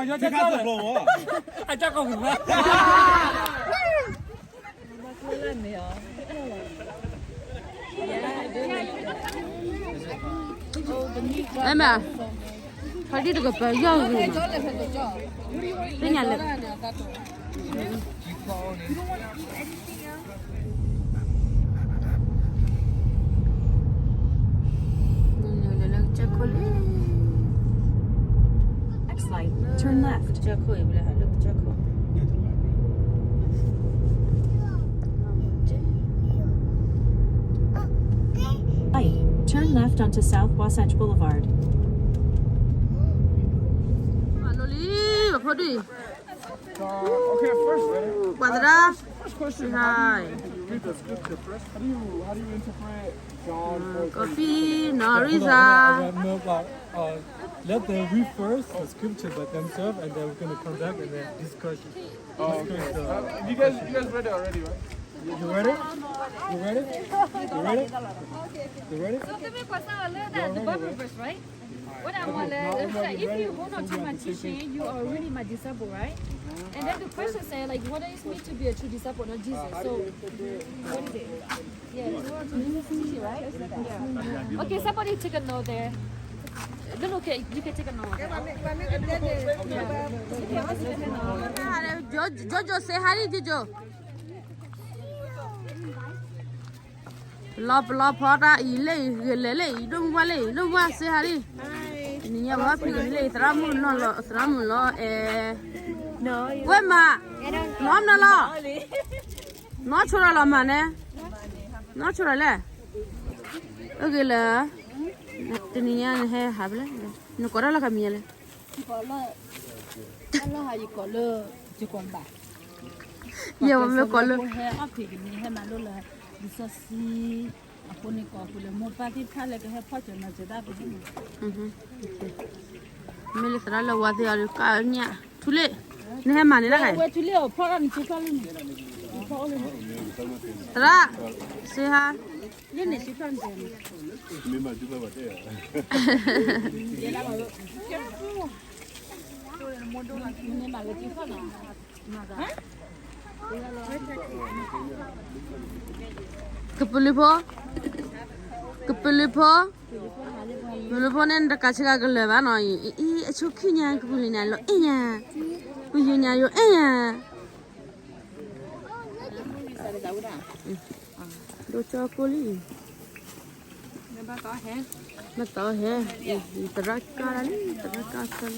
အကီၢ်ကဘၣ် အဲမ့ၢ်, ဖါတံၢ်တကပၤယီၢ်ဂ့ၤ, သ့ၣ်ညါလၢ Next light, turn left. Light, turn left onto South Wasatch Boulevard. မၤလိလံ ဖိဒံၣ်, ပှၤသရၣ်, first question, how do you read the scripture first? How do you, how do you interpret John four thirty-seven? Coffee, no reason. Let them read first the scripture by themselves, and then we're gonna come back and then discuss. Oh, okay. Uh, you guys, you guys read it already, right? You read it? You ready? You ready? You ready? So, the question, the Bible verse, right? What I want to say, if you hold on to my teaching, you are really my disciple, right? And then the question said, like, what does it mean to be a true disciple of Jesus? So, what is it? Yeah, you want to teach it, right? Yeah. Okay, somebody take a note there. No, no, okay, you can take a note. Yeah. Okay, I'll take a note. Jojo, say hi, Jojo. ပလီၤပလီၤဖီတၢ်အံၤလၢအံၤ ဂ့ၤလဲၤလၢအံၤ ဒိၣ်မူဘၣ်လၢအံၤ ဒိၣ်မူဘၣ်စ့ဟါလံ, တနံၤညါဝဲဖံးလၢသရၣ်မုၣ်နီၤလီၤ သရၣ်မုၣ်လီၤအဲ, ဝဲမး, နီၢ်မနုၤလီၤ, နီၢ်ဆိရၤလီၤမးန့ၣ်, နီၢ်ဆိရၤလဲၣ်, အဂ့ၤလၢ, တနံၤညါနဟဲဟးဖဲလဲၣ်, နကိးတၢ်လီၢ်ခါမံၤလဲၣ် လၢယကိးလၢ, ယဝဲမ့ၢ်ကိးလၢ, ဟဲအီၣ်ဖံးကမံၤဟဲမၤလိလၢ, လံာ်စီဆှံ, အဃိန့ၣ်ကိးဃုာ်လၢ မိၢ်ပၢ်သ့ၣ်တဖၣ်လၢကဟဲဖီၣ်စၢၤနီၤစၢၤတၢ်ဖဲန့ၣ်, မ့ၢ်လၢသရၣ်လၢဝါသ့ၣ်အီၤဒီး ကညၣ်, ထူလ့ၣ်, နဟဲမၤန့ၢ်တၢ်ဂၤ, ဝဲထူလ့ၣ်အီၤဖီၣ်ထီၣ်န့ၣ် ကဖီၣ်လၢန့ၣ်, သရၣ်, စ့ဟါ လၢန့ၣ် ကပလံၤဖိ, ကပလံၤဖိ, ကပလံၤဖိန့ၣ် တကးဆ့ကၤကလၢၤဘၣ်နီၤ, အံၤ အဆိခံညါ ကပလံၤန့ၣ် လီၤအဲၣ်ညါ, ပယိၤညါယိၤအဲၣ်ညါ, ဒိၣ်ကၠီကိၢ်လံ, ဘၣ်သီဟဲ, သရၣ်ကၢ်လံ, သရၣ်ကၢ်ဆၢလံ,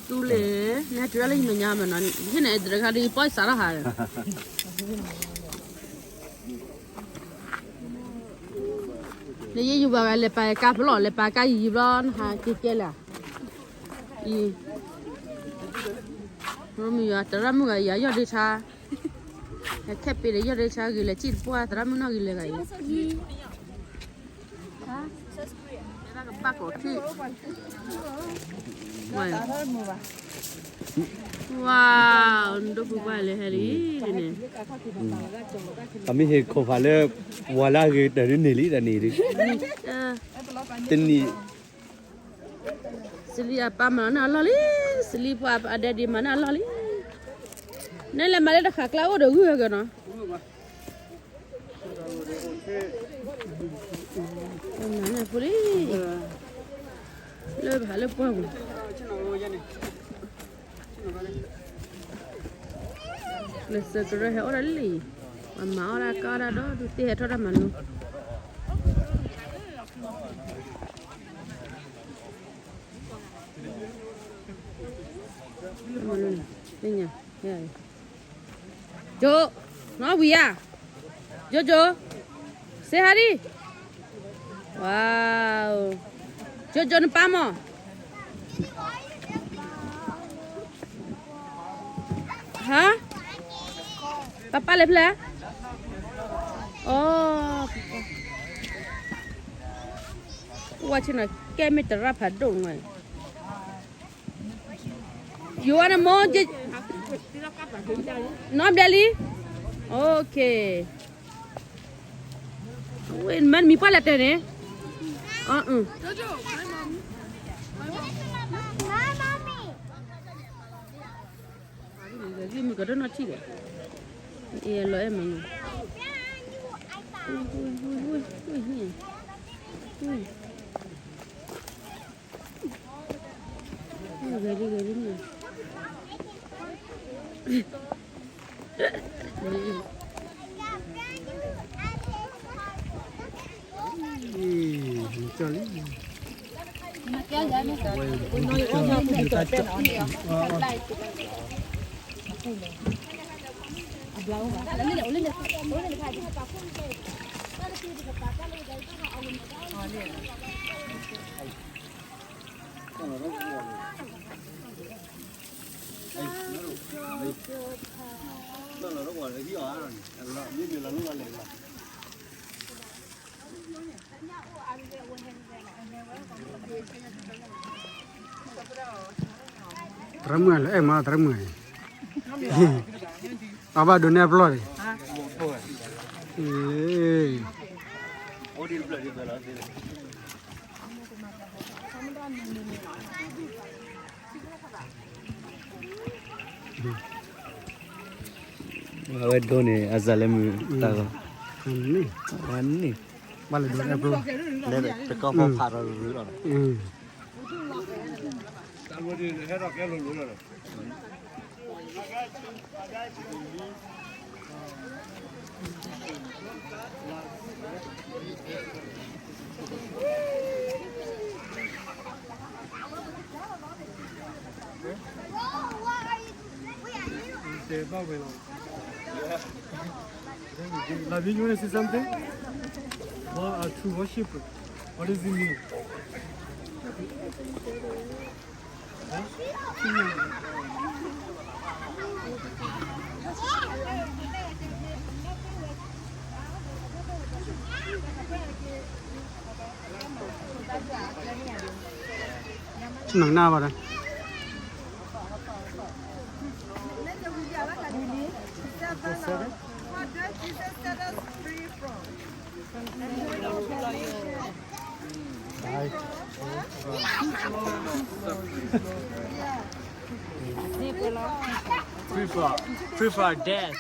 သူလဲၣ်, နဟဲတုၤဒၣ်လၢယမဲာ်ညါမးနီၤ, ယဟ့ၣ်န့ၣ် တရခါဒီးယပီၢ်ယစးထီၣ်ဟး, လၢယယုၤဘၣ်ဂၤလဲၤပာ်ကါဖျီၣ် လဲၤပာ်ကါယံၤယံၤဘျီ နဟးက့ၤကဲလၢ, အံၤ, ရိမံယွၤ သရၣ်မုၣ်ဂၤယၤယီၢ်ဒ့ဆါ, ဟဲခဲပ့ၤဒီးယီၢ်ဒ့ဆါဂ့ၤလၢၤ စံၣ်တပှၢ် သရၣ်မုၣ်နီၢ်ဂ့ၤလၢၤဂၤအံၤ, ဘၣ်ကိးထံၣ်, ဝါ, နဒိၣ်ပှၤပှၢ်လဲၤဟဲလံန့ၣ်, အမ့ၢ်ဟ့ၣ်ခိၣ်ဖးလၢ ဝၤလၢအဂ့ၤတၢ်ဒ်န့ၣ်လံတၢ်န့ၣ်ဒ်, တနံၤ, စလံအပၢ်မၤန့ၢ်အလီၢ်လံ, စလံပှၤအဒဲဒံးမၤန့ၢ်အလီၢ်လံ, နဲလဲၤမၤလၢတဃာ်ကျါအိၣ်ဒီးဂုၢ်ဟဲက့ၤနီၤ, မၤန့ၢ်ဖိလံ, လၢဘၣ်လၢပှၢ်ပူၤ လၢစကရၢဟဲအီၣ်ဒၣ်လံ, ပှၤမၤအီၣ်ဒၣ်ကၢ်ဒၣ်ဒီး ဒုးသ့ၣ်ဟဲထီၣ်တၢ်မၤလိ, သ့ၣ်ညါ, ကၠိ, နီၢ်ဝံၤဧါ, ကၠိကၠိ, စ့ဟါဒံ, ဝါ, ကၠိကၠိနပၢ်မီၢ် ဟါ, ပၢ်ပၢ်လဲၤဖဲလဲၣ်, အိ, ဝဲဆ့ၣ်နီၤ ကဲမ့ၢ်တရၣ်ဖးဒိၣ်နွဲၣ်, ယိၤဝဲနမိၢ်, နီၢ်ဘျဲလံ, okay, မ့ၢ်မံၤပှၢ်လဲၤတဲန့ၣ်, အ, အ, အ, မုၢ်ကဒိၣ်နီၢ်ထံၣ်ဒီး အဲၣ်လီၤအဲၣ်မးနီၤ ဂဲၤဒ်ဂဲၤဒ်န့ၣ် သရၣ်မုၣ်လၢအဲၣ်မးသရၣ်မုၣ်န့ၣ် အဘၣ်ဒိးနဲၣ်အပျီၢ်န့ၣ် အဝဲဒိးန့ၣ် အစၢ်လၢမုၢ်တၢ်ဂီၤ ဝါန့ၣ် ဘၣ်လဲၤဒိးန့ၣ်အပျီၢ် လၢတကီၢ်ဖီဖးဒီးရူလီၤ Lavin, you want to say something? What are true worship? What does it mean? Huh? Seven? Right. Prefer, prefer death.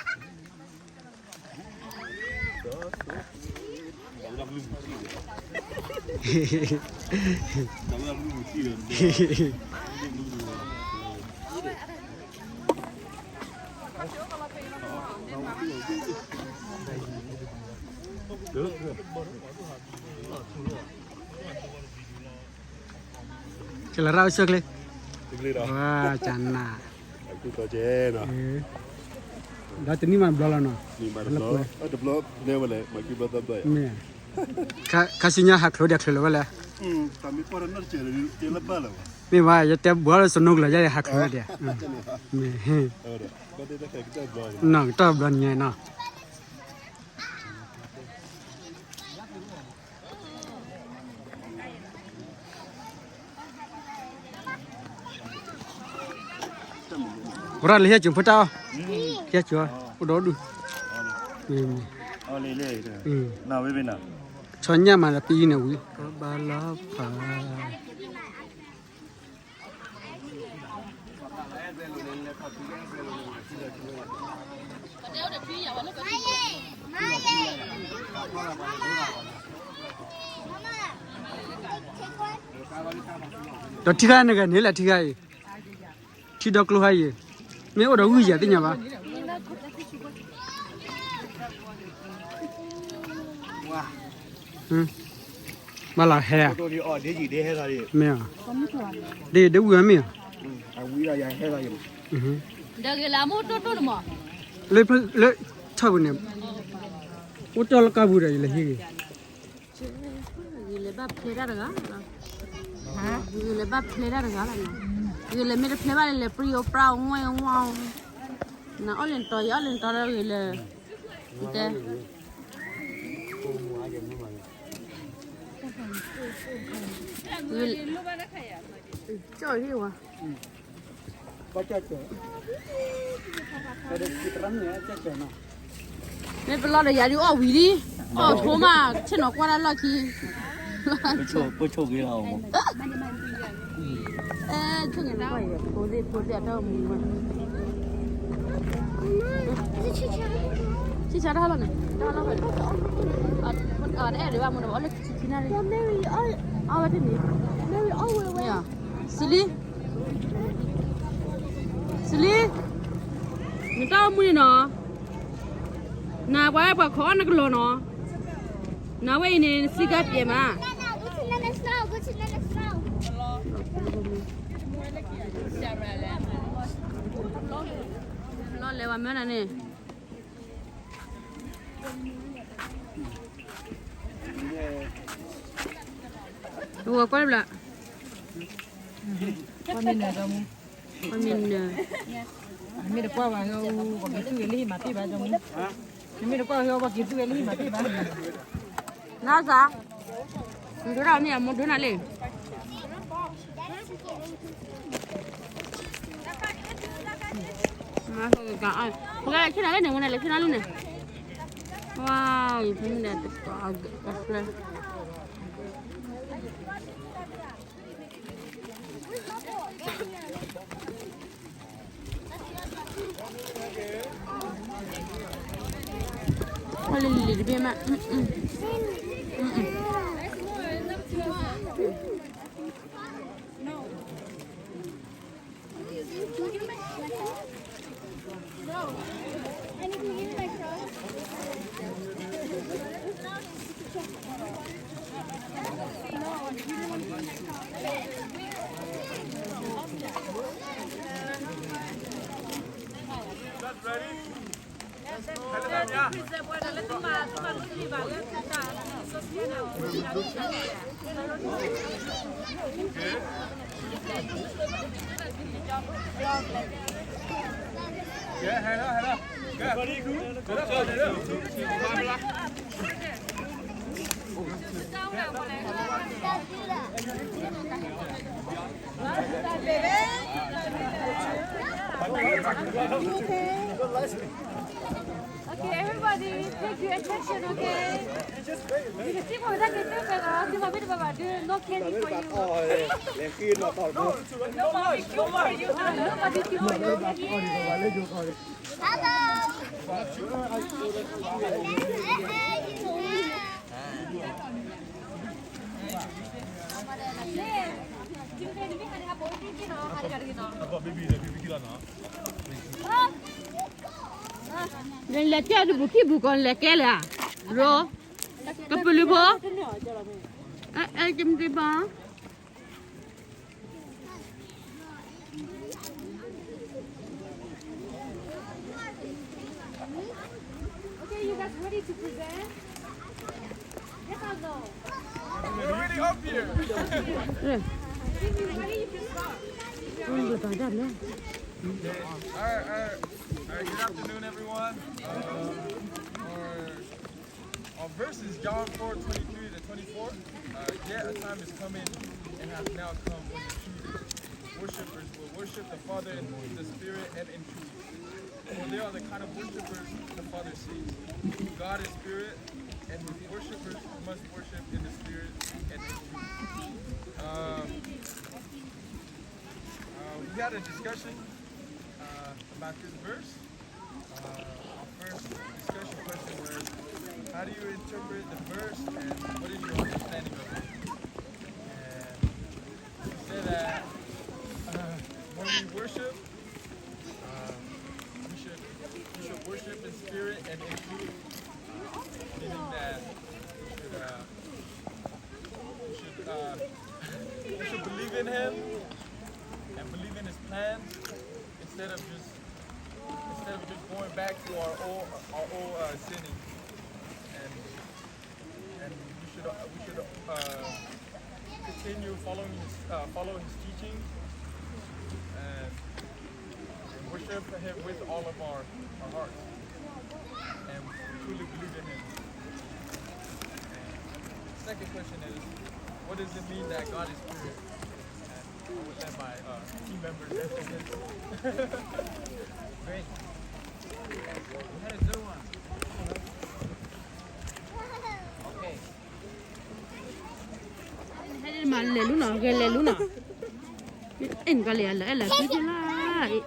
ကလရၢ်အိၣ်ဆၢကျဲ ဝါ ကနၣ် ဒီးတနံၣ်မးတဘျီလီၤနီၤ မ့ၢ် ခါဆူညါဟးချၢဒီးချၢလၢၤဝဲလဲၣ် မ့ၢ်ဘၣ် ယတဲဘှီလၢစနိကလီၤ ယဟးချၢဒီး မ့ၢ် နီၢ်ကတီၢ်ဘျီညါနီၤ ဝရၢ်လၢဟဲစိၤဖိတၢ်အီၣ် ဟဲစိၤ အိၣ်ဒီဒူၣ် ဆီညၣ်မးလၢပအံၤန့ၣ်ဝံၤ ဘၣ်လီၤဖး ဒီးထံခါနဂၤန့ၣ်လၢထံခါအံၤ ထံဒီကျိဟါအံၤ မ့ၢ်အိၣ်ဒီးဝံၢ်ယၤသ့ၣ်ညါဘၣ် ဘၣ်လီၤဟဲ မ့ၢ်ဧါ ဒ်ဒ်ဝံၢ်မ့ၢ်ဧါ ဒီးဂ့ၤလၢအမိၢ်တိၢ်တိၢ်တမး လၢ လၢ ထီၣ်ပူၤန့ၣ် အိၣ်တ့ၢ်လၢကါပူၤဒီးယလဲၤဟံးဂ့ၤ ဂ့ၤလဲၤဘၣ်ဖျဲတၢ်တဂၤလီၤ ဂ့ၤလဲၤဘၣ်ဖျဲတၢ်တဂၤလီၤ ဂ့ၤလဲၤမ့ၢ်တဖျဲဘၣ်လဲၤ လဲၤပျံၤအီၤပြၢ်အီၤငွဲၢ်အီၤ နအီၣ်လၢနတီၤ ယအီၣ်လၢနတီၤဒီးဂ့ၤလဲၤ တဲ ကၠီၣ်လံဝါ မ့ၢ်ပလီၢ်ဒီးယၤဒုးအီၣ်ဝံၤလံ အီၣ်ဖိမး ဆ့ၣ်နီၤကွၢ်တၢ်လီၢ်ခံ ပဆိၣ်ဂ့ၤလီၤ အဲ ဆိၣ်ဂ့ၤလီၤ ဖိသ့ၣ်ဖိသ့ၣ်အတၢ်အိၣ်မူမး ဂ့ၤ ဆံၣ်ဆါတၢ်ဟီလီၤန့ၣ်, တၢ်ဟီလီၤဖဲန့ၣ်, တအဲၣ်ဒိးဘၣ်မူဒီး အီၣ်လၢခံဆံခံနၣ်ရံၣ်, အီၣ်ဝဲတန့ၣ်, စလံ, စလံ, နတၢ်အိၣ်မူန့ၣ်နီၤ, နပှၤအဲၣ်ပှၤခိးအီၣ်နကလီၤနီၤ, နဝဲအံၤန့ၣ် နစံးကါပျဲမး, လီၤလဲၤဝဲမၢနၤန့ၣ် ဝဲကွၢ်လၢ်ဘျး, ကွၢ်မ့ၢ်နၢၤ, ကွၢ်မ့ၢ်နၢၤ, နမ့ၢ်တကွၢ်ဘၣ်ဟဲအူ ပှၤက့ၤသူၣ်ဝဲလၢဟံၣ်မၤတ့ၢ်ဘၣ်, နမ့ၢ်တကွၢ်ဟဲအူ ပှၤက့ၤသူၣ်ဝဲလၢဟံၣ်မၤတ့ၢ်ဘၣ်, နီၢ်စၢ်, နဒိနၤမ့ၢ်အမိၢ်ဒိနၤလံ ပကလဲၤဆ့ၣ်နီၤလၢန့ၣ် ဝဲန့ၣ်လဲၤဆ့ၣ်နီၤလၢန့ၣ်, ဝါ, ယဖဲမ့ၢ်ဒၣ်တကီအကျဲ, ဝဲလံလံလံတဘ့ၣ်မး, Okay, everybody, take your attention, okay? You can see what that can do, but, uh, see what we do, but, uh, no candy for you. No barbecue for you. Uh, no barbecue for you. Hello. Nleke du buki buko nleke la. Ro. Kapulu bo. Eh, eh, kim di ba. Okay, you guys ready to present? Yes or no? We're already up here. If you're ready, you can start. All right, all right, all right. Good afternoon, everyone. Uh, our, our verse is John four twenty-three to twenty-four. Uh, yet a time is coming and has now come when the true worshippers will worship the Father in the Spirit and in truth. For they are the kind of worshippers the Father seeks. God is spirit, and his worshippers must worship in the spirit and in truth. Um, uh, we had a discussion uh, about this verse. Uh, our first discussion question was, how do you interpret the verse and what is your understanding of it? And we said that uh, when we worship, uh, we should we should worship in spirit and in truth, meaning that we should, uh, we should, uh, we should believe in Him and believe in His plan instead of just instead of just going back to our old our old uh, sinning. And and we should uh, we should uh, continue following his uh, follow his teachings and, and worship him with all of our, our hearts and truly believe in him. And second question is, what does it mean that God is spirit? And I will let my uh, team members answer this. Great. We had a good one. Okay. မၤလဲၤလူနီၤ ဂဲၤလဲၤလူနီၤ, အဲၣ်နကလဲၤလၢအဲၣ်လၢသုသ့လၢ,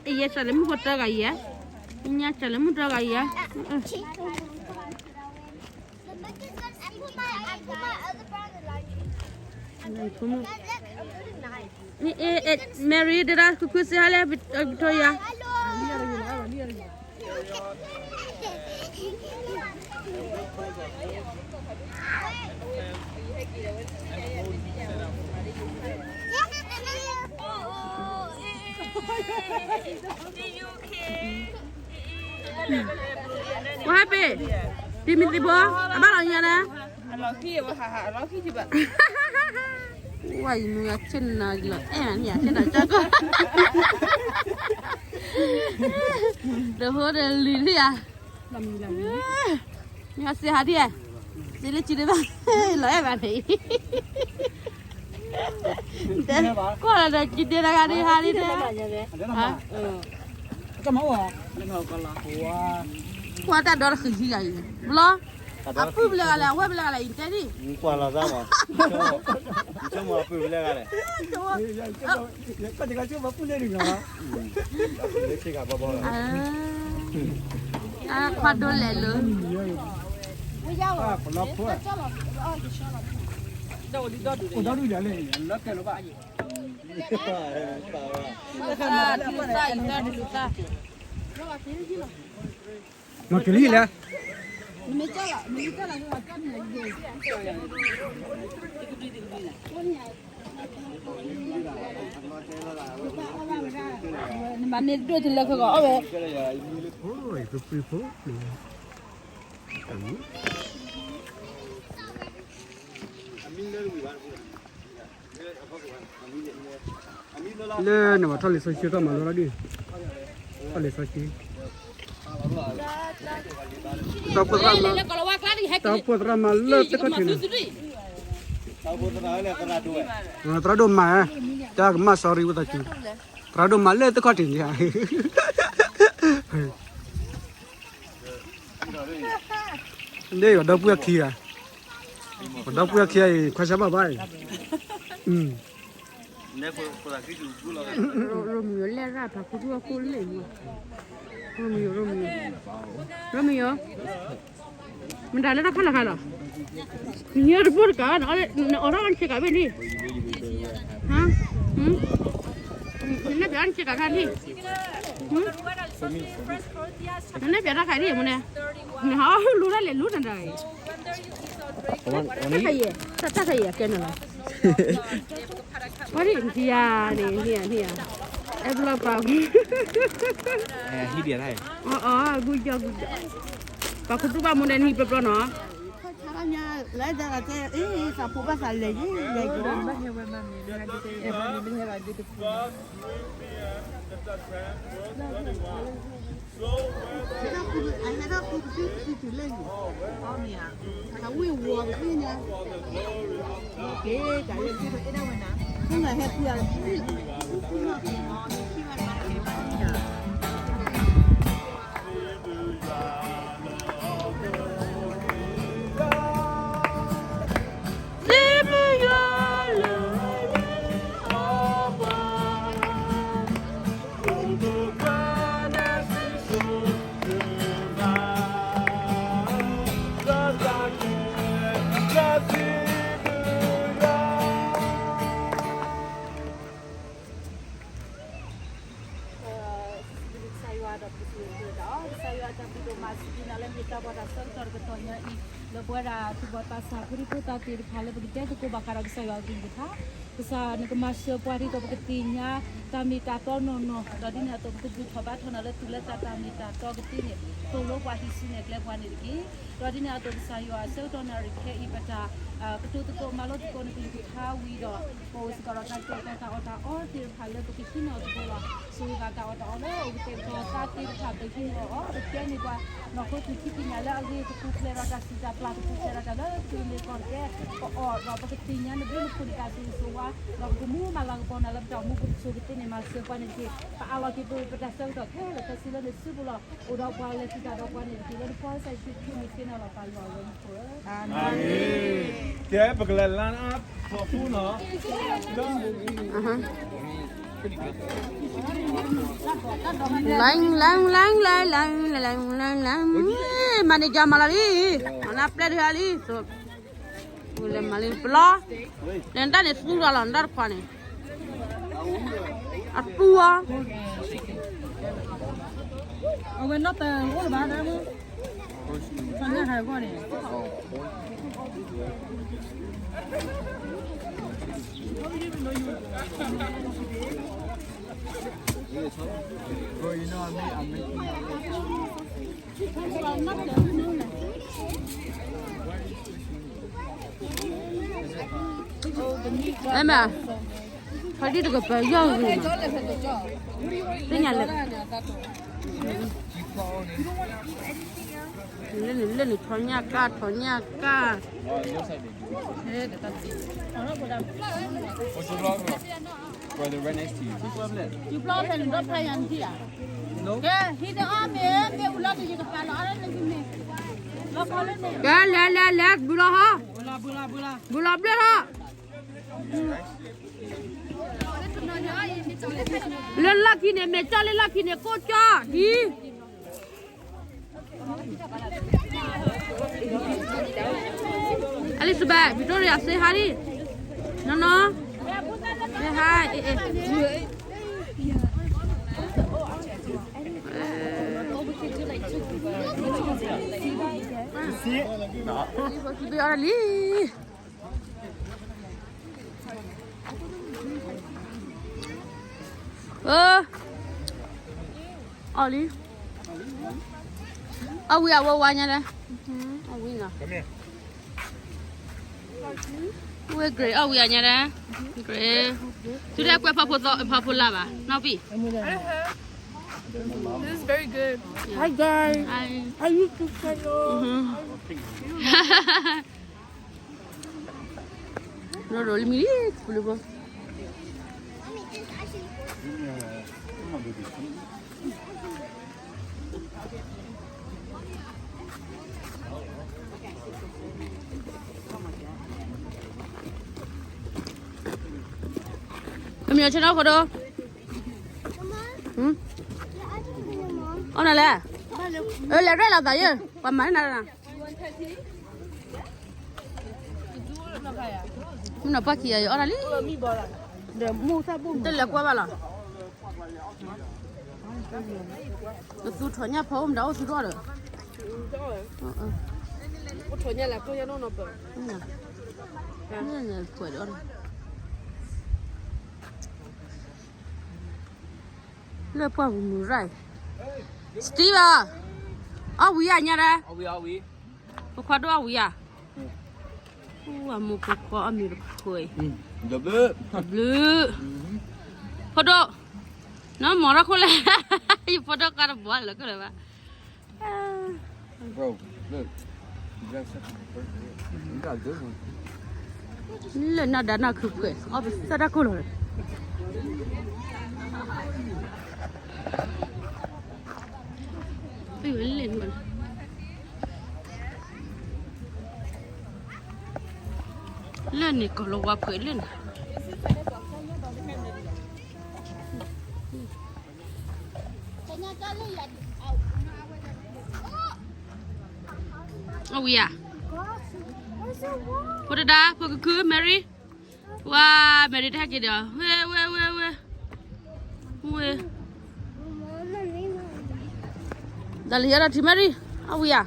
အဲယဲစးလၢမုၢ်ဖိတၢဂၤယဲ, ညါစၢၤလၢမုၢ်တြီဂၤအံၤဧါ. Mary ဒၣ်ခုခုစံးဟါလဲၣ် Victoria. What happened? တံၤမံၤသံးဘိ အဘၣ်လီၤညါနၤ. ဝါအံၤမ့ၢ်အဆ့ၣ်နၤ လီၤအဲၣ်နၤန့ၣ် အဆ့ၣ်နၤကၢ်ကီၢ် ဒီးဟိဒီးလံၤလံဧါ. မ့ၢ်စံးဟးဒ်ဧါ, စံးလၢစံးဒ်ဘၣ်, လီၤအဲၣ်ဘၣ်န့ၣ်, ကွၢ်လီၤဒီးစံးဒ်တဂၤဒ်ဟးဒ်တဲ, ကွၢ်တၢ်ဒီတဃံးဟံးဂၤအံၤ, ဘျီ, အပုၢ်ဖဲလဲၣ်ဂၤလဲၣ်, အဝဲၢ်ဖဲလဲၣ်ဂၤလဲၣ်, အံၤတဲဒ်, ကွၢ်လီၤသးမး, ဆိကမိၣ်အပုၢ်ဖဲလဲၣ်ဂၤလဲၣ်. ခွါဒိၣ်လဲၣ်လၢ, မၤကလံၤလဲၣ်. နမၤန့ၢ်ဒိၣ်တလၢခဲဂီၤအီၣ်ဝဲ, ဖိဖိ, လၢနဘၣ်ထီၣ်လံာ်စီဆှံတၢ်မၤလိတၢ်ဒ်, ထီၣ်လံာ်စီဆှံ, တၢ်အိၣ်ဖှိၣ်သရၣ်မၤ, တၢ်အိၣ်ဖှိၣ်သရၣ်မၤလၢသ့ၣ်ခီၣ်ထံးန့ၣ်, သရၣ်ဒိၣ်မၤ, တၢ်ကမၣ် sorry ဝဲသးစု, သရၣ်ဒိၣ်မၤလၢသ့ၣ်ခီၣ်ထံးန့ၣ်ဧါ. ဒ်ယွၤဒီပုၢ်ဝဲၢ်ခံဂၤ, ပဒီပုၢ်ဝဲၢ်ခံဂၤအံၤ ခွါဆါဘၣ်ဘၣ်အံၤ, ရိမံၤယိၤလဲၣ်ရၣ်ဖးခူသူၣ်အခိၣ်လ့ၣ်မး, ရိမံၤယိၤ, ရိမံၤယိၤ, ရိမံၤယိၤ, မတၤလၢတၢ်ခီၣ်လီၤခါလီၤ, နဟံးအီၣ်တဘိၣ်တကး, နအိးထီၣ်အီၣ်နဆ့ကၤဘ့ၣ်လံ, နနဲၣ်ပၠးအီၣ်နဆ့ကၤခါလံ, နနဲၣ်ပၠးတၢ်ခါလံမ့ၢ်န့ၣ်, နဟးအီၣ်လူၤတၢ်လဲၤလူၤနတၢ်အံၤ, တၢ်ခါယဲၢ်, တၢ်ခါယဲၢ်အကဲနၤလီၤ, ဝဲဒ်နထံၣ်ယၤန့ၣ်, နထံၣ်ယၤ, အဲၣ်ဘျီပာ်, အီအီ, ဂုၢ်ယီၢ်ဂုၢ်ယီၢ်, ပှၤခူသူၣ်ဘၣ်မူဒဲနံၤပျီပျီနီၤ ဆါညါ, လၢဒၣ်ကဲ, သးဖိဘၣ်သးလဲၤယံၤလဲၤယံၤ, ဟဲထီၣ်ခူပသံပသံတုၤလၢယံၤ, အဝ့ၢ်ဝီၤပသံညါ, က့ၤတၢ်လၢခံပအဲၣ်ဒၣ်ဝဲနၤ, ဖုနဟဲခူ, ဖုဖုနီၢ်က့ၤနီၤ, ခံဘၣ်နၤက့ၤဘၣ်နၤ စံးဘျုးယွၤလၢ ကစၢ်ယွၤဒီး ပကစၢ်ယွၤတၢ်ဘျုးဒိၣ်မး စံးဘျုးနၤလၢမ့ၢ်တၢ်ဘီၣ်တၢ်ဆၢကတီၢ်တကတီၢ်ညါအံၤ လၢပဝဲဒၣ်သူၣ်ဘီၣ်သးစၢ် ဖိဒံဖိသၣ်သ့ၣ်တဖၣ်လၢပကတဲသကိးဘၣ်ဃးဒီးကစၢ်ယွၤအကလုၢ်ကထါ, ကစၢ်နကမၤစၢၤပှၤဒ်သိးပကသ့ၣ်ညါ တၢ်မ့ၢ်တၢ်တီနီၢ်နီၢ်, ဒီးဒ်န့ၣ်အသိးပကဒုးထီၣ်ဘါထီၣ်နၤလၢသူၣ်လၢသးတၢ်မ့ၢ်တၢ်တီကသ့န့ၣ်, သိၣ်လိပှၤဟံးစုနဲၣ်ကျဲပှၤန့ၣ်တက့ၢ်. ဒီးဒ်န့ၣ်အသိးကစၢ်ယွၤ ဆၢကတီၢ်နၣ်ရံၣ်ခဲအံၤ ပတၢ် ကတိၤသကိးမၤလိသကိးနကလုၢ်ကထါဝံၤဒီး ပအိၣ်စ့ၢ်ကီးဒီးတၢ်ကဲထီၣ်သးအီၣ်တၢ်အီသ့ၣ်တဖၣ်လၢပကဟံးန့ၢ်အီၤသကိးလီၤ. ဆိၣ်ဂ့ၤဘၣ်တၢ်အီၣ်တၢ်အီလၢအိၣ်ကတဲာ်ကတီၤသးသ့ၣ်တဖၣ် ပဟံးန့ၢ်အီၤ ပကဲန့ၢ်ပှၤ နီၢ်ခိတၢ်ထံၣ်ပညိၣ်လၢအဂ့ၤ ကပူၤဖျဲးဒီးတၢ်စံးတၢ်ပျၢ် ကပူၤဖျဲးဒီးတၢ်လၢသုးမုၢ်သကိးတက့ၢ်. ပအီၣ်ဒီးပကသ့ၣ်ညါနဘျုးနဖှိၣ်နတၢ်ဆိၣ်ဂ့ၤဆိၣ်ဝါ ဒီးပကမူမၤလၤကပီၤနၤလၢပတၢ်အိၣ်မူပူၤ ကဆိၣ်ဂ့ၤကသ့န့ၣ် မၤစၢၤပှၤန့ၣ်တက့ၢ်. ပအးလီၤက့ၤပတၢ်ဆၢကတီၢ်ခဲလၢာ်ခဲဆ့လၢနစုပူၤလီၤ. အိၣ်ဒီးပှၤလဲၤဆူတၢ်ဒီးပှၤန့ၣ်တက့ၢ်. လၢနဖိစၢ်ယ့ၣ်ၡူးခရံာ်မံၤသ့န့ၣ်လီၤ. ပၢ်ယွၤလၢနခိၣ်ဧၢ. ကဲ ပကလဲၤလၢထီၣ်ပူၤနီၤ. လၢလၢလၢလၢလၢလၢလၢလၢ မၤန့ၢ်ကၠီမၤလီၤလံ, မၤနၢ်ပျဲၢ်တဂၤလံ, လဲၤမၤလံပလီ, လဲၤနတၢ်န့ၣ်သူဒီးလီၤ နတၢ်တခွါန့ၣ်, အသူအီၤ, အဝဲနီၢ်တအိၣ်လၢၤဘၣ်, ဆၢညါဟဲဂီၢ်န့ၣ် အဲမ့ၢ်, ဖါတံၢ်တကပၤယီၢ်ဂ့ၤ, သ့ၣ်ညါလၢ, လၢန့ၣ်လၢန့ၣ် ထီညၣ်ကၢ် ထီညၣ်ကၢ်, ကဲ လဲၤလဲၤလဲၤ ဘုလီၤဟီ, ဘုလီၤဘျၢၣ်ထီၣ်, လၢလီၢ်ခံန့ၣ် မဲာ်ကၠီလၢလီၢ်ခံန့ၣ် ကိၣ်ကၠီဒ် Elizabeth, Victoria, say hi. No, no. Say hi. Eh, eh. You see it? No. Ơ. Ơ, đi. Ơ, we are one another. Ơ, we nè. We're great. Ơ, we are another. Great. Today, quay papa, papa lava. Now, be. This is very good. Hi, guys. Hi. Hi, YouTube channel. Mm-hmm. Roro limi pulubô. Kami acha na kodo. Hmm? Ona le. Eh, le re la da ye. Pa ma na na. Muna paki ya, ora li. Te le kwa bala. Ntu thọ nya pa om da o tu ro. O thọ nya la ko ya no no pa. Nya. Nya nya kwa do. Le pa bu mu rai. Steve. A wi a nya da. A wi a wi. ဖိခွါဒိၣ်အဝံၤဧါ, အမိၢ်ဖိခွါအမံၤတခွဲ, တဘျုး, ဖိဒိၣ်, နမၤထီၣ်ခိၣ်လဲၣ်, ယဖိဒိၣ်ကါတဘီလၢခိၣ်လၢၤဘၣ်, လၢနၢ်ဒါနၢ်ခုၣ်ခွဲး အီၣ်ပသၢတၢ်ကိၢ်လီၤ, လၢန့ၣ် ကီၤလၤဝါဖဲလၢန့ၣ်, အဝံၤဧါ, ဖိတဒါ ဖိကခု Mary, ဝါ Mary တဟဲက့ၤဒီး ဝဲ ဝဲ ဝဲ ဝဲ ဝဲ ဒီးလၢယၤဒီးထံ Mary, အဝံၤဧါ,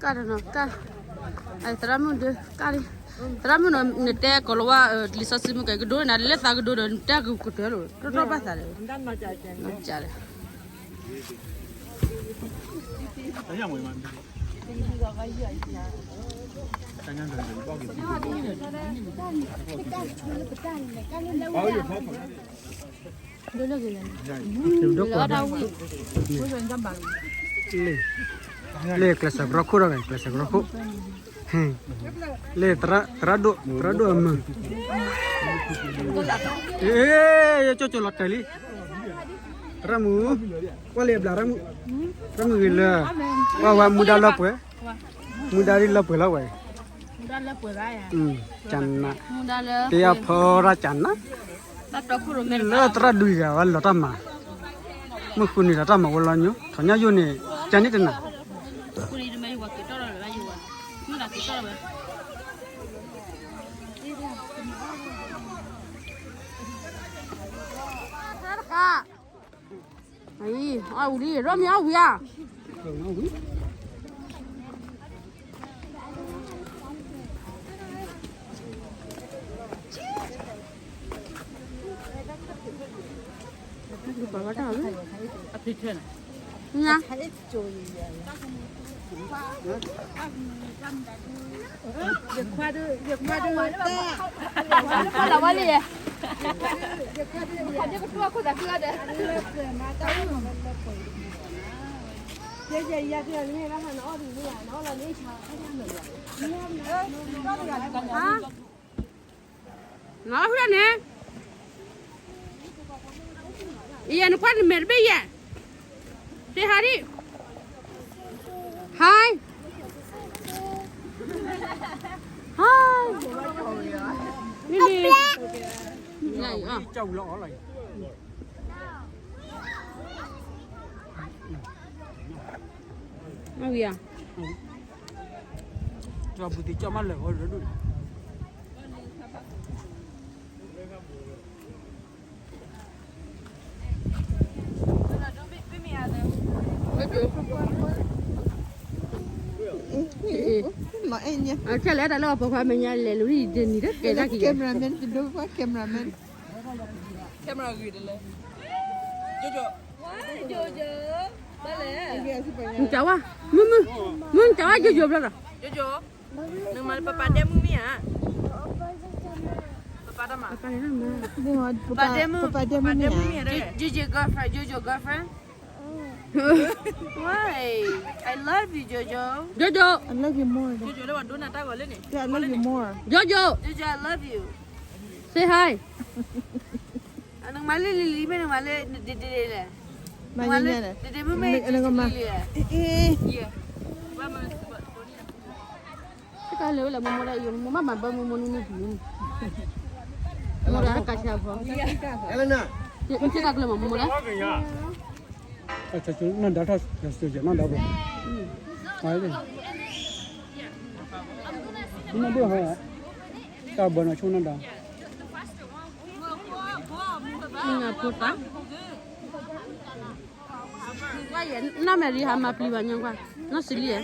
ကၢ်တနီၤ ကၢ်, သရၣ်မုၣ်ဒုး ကၢ်လံ, သရၣ်မုၣ်နီၤ နတဲကီၤလၤဝါ လံာ်စီဆှံမုၢ်ကဲကဒိနၤ လၢသးကဒိဒီး နတဲကကတၢၢ်လိာ် တီတီဘၣ်သးဒီး, နီၢ်ကၠးလဲၣ် လၢကျဲးစၢးကရီခိၣ်ဒီး ကျဲးစၢးကရီခိၣ်, လၢသရၣ်ဒိၣ် သရၣ်ဒိၣ်အမုၢ်, ယကၠိကၠိလီၤတဲာ်လံ, သရၣ်မုၣ်, ကွၢ်လၢအဘျးရၣ်မုၣ်, ရၣ်မုၣ်ဂ့ၤလၢ, ကွၢ်ဝဲမူဒါလၢပှဲၤ, မူဒါလၢပှဲၤလီၤဝဲ, ကနး, တယၤဖီရၣ်ကနး, လၢသရၣ်ဒုးဂၤဝဲလီၤတၢ်မၤ မုၢ်ဃုနံၤဒီးတၢ်မၤဝဲလီၤညိ ထီၣ်ညါယိၣ်န့ၣ် ကန့ၣ်တနၤ အံၤ အီၣ်ဝံၤလံ ရိမ့ၤအီၣ်ဝံၤဧါ. နအီၣ်ဖဲလဲၣ်န့ၣ်, ယဲနခွါနမဲာ်တဘ့ၣ်ယဲ, say hi, hi, hi, လံလံ, အဝံၤဧါ, ကၠီပူၤသ့ၣ်ကၠီမးလၢာ်ဂီၤရၢဒိၣ်န့ၣ် အခဲလၢာ်တၢ်လၢပှၤပိာ်ခွါမဲာ်ညါလဲၤလူၤဒ်အံၤတနံၤဒီးကဲဒၣ်က့ၤ cameraman တဒိပှၤ cameraman, camera ဂ့ၤတလဲၣ်, ကၠီဝါ, မုၢ်မုၢ်, မုၢ်ကၠီဝါ ယိယိဘျီဒီး နမၤလၢပပၢ်ဒဲမုၣ်မ့ၢ်ဧါ, ပပၢ်တၢ်မၤ, ပပၢ်ဒဲမုၣ်, ပပၢ်ဒဲမုၣ်မ့ၢ်ဧါ, Jojo girlfriend, Jojo girlfriend, why, I love you Jojo, Jojo, I love you more, Jojo လၢပှၤဒိနၤတၢ်ဂီၤလၢန့ၣ်, I love you more, Jojo, Jojo I love you, say hi, နမၤလၢလံလံမ့ၢ်နမၤလၢဒ့ဒ့လဲၣ်, နမၤလၢဒ့ဒ့မ့ၢ်မ့ၢ်လံလံ, စ့ၢ်ကီးလၢဝဲလၢမိၢ်မိၢ်လၢအံၤ မိၢ်မးမၤဘၢမိၢ်မိၢ်နူနူပူၤ, မိၢ်ဒီးကဆးဖိ, စ့ၢ်ကီးကျၢၤမးမိၢ်မိၢ်လၢ, နီၢ်ဒါထီၣ်, နီၢ်ဒါဘိ, နီၢ်ဘိဟီ, တၢ်ဘၢနီၢ်ဆိနီၢ်ဒါ, နီၢ်ဖိသၣ် နီၢ်မဲာ်ရံဟးမၤပျံၤဘၣ်ညီကွၢ်, နီၢ်စလံယဲ,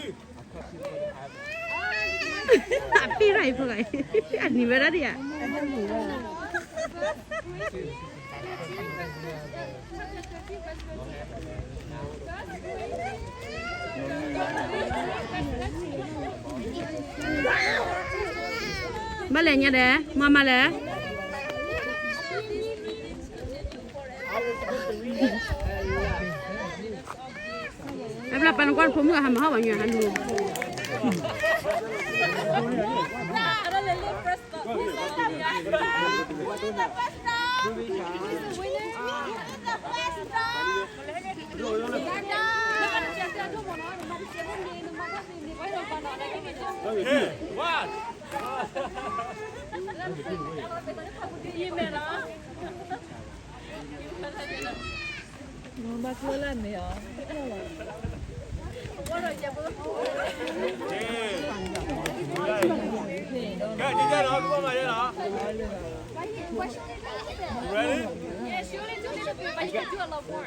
အပ့ၢ်ရၣ်အံၤဖိဂၤအံၤ, အနံၤဝဲဒၣ်ဒ်ဧါ, ဘၣ်လဲၣ်ညါဒဲး, မၤမၤလဲၣ် အဘျီပှၤနကွၢ်ဖိမုၣ်အဟးမၤဟီၣ်ဝဲညါဟးလူၤ, Ready?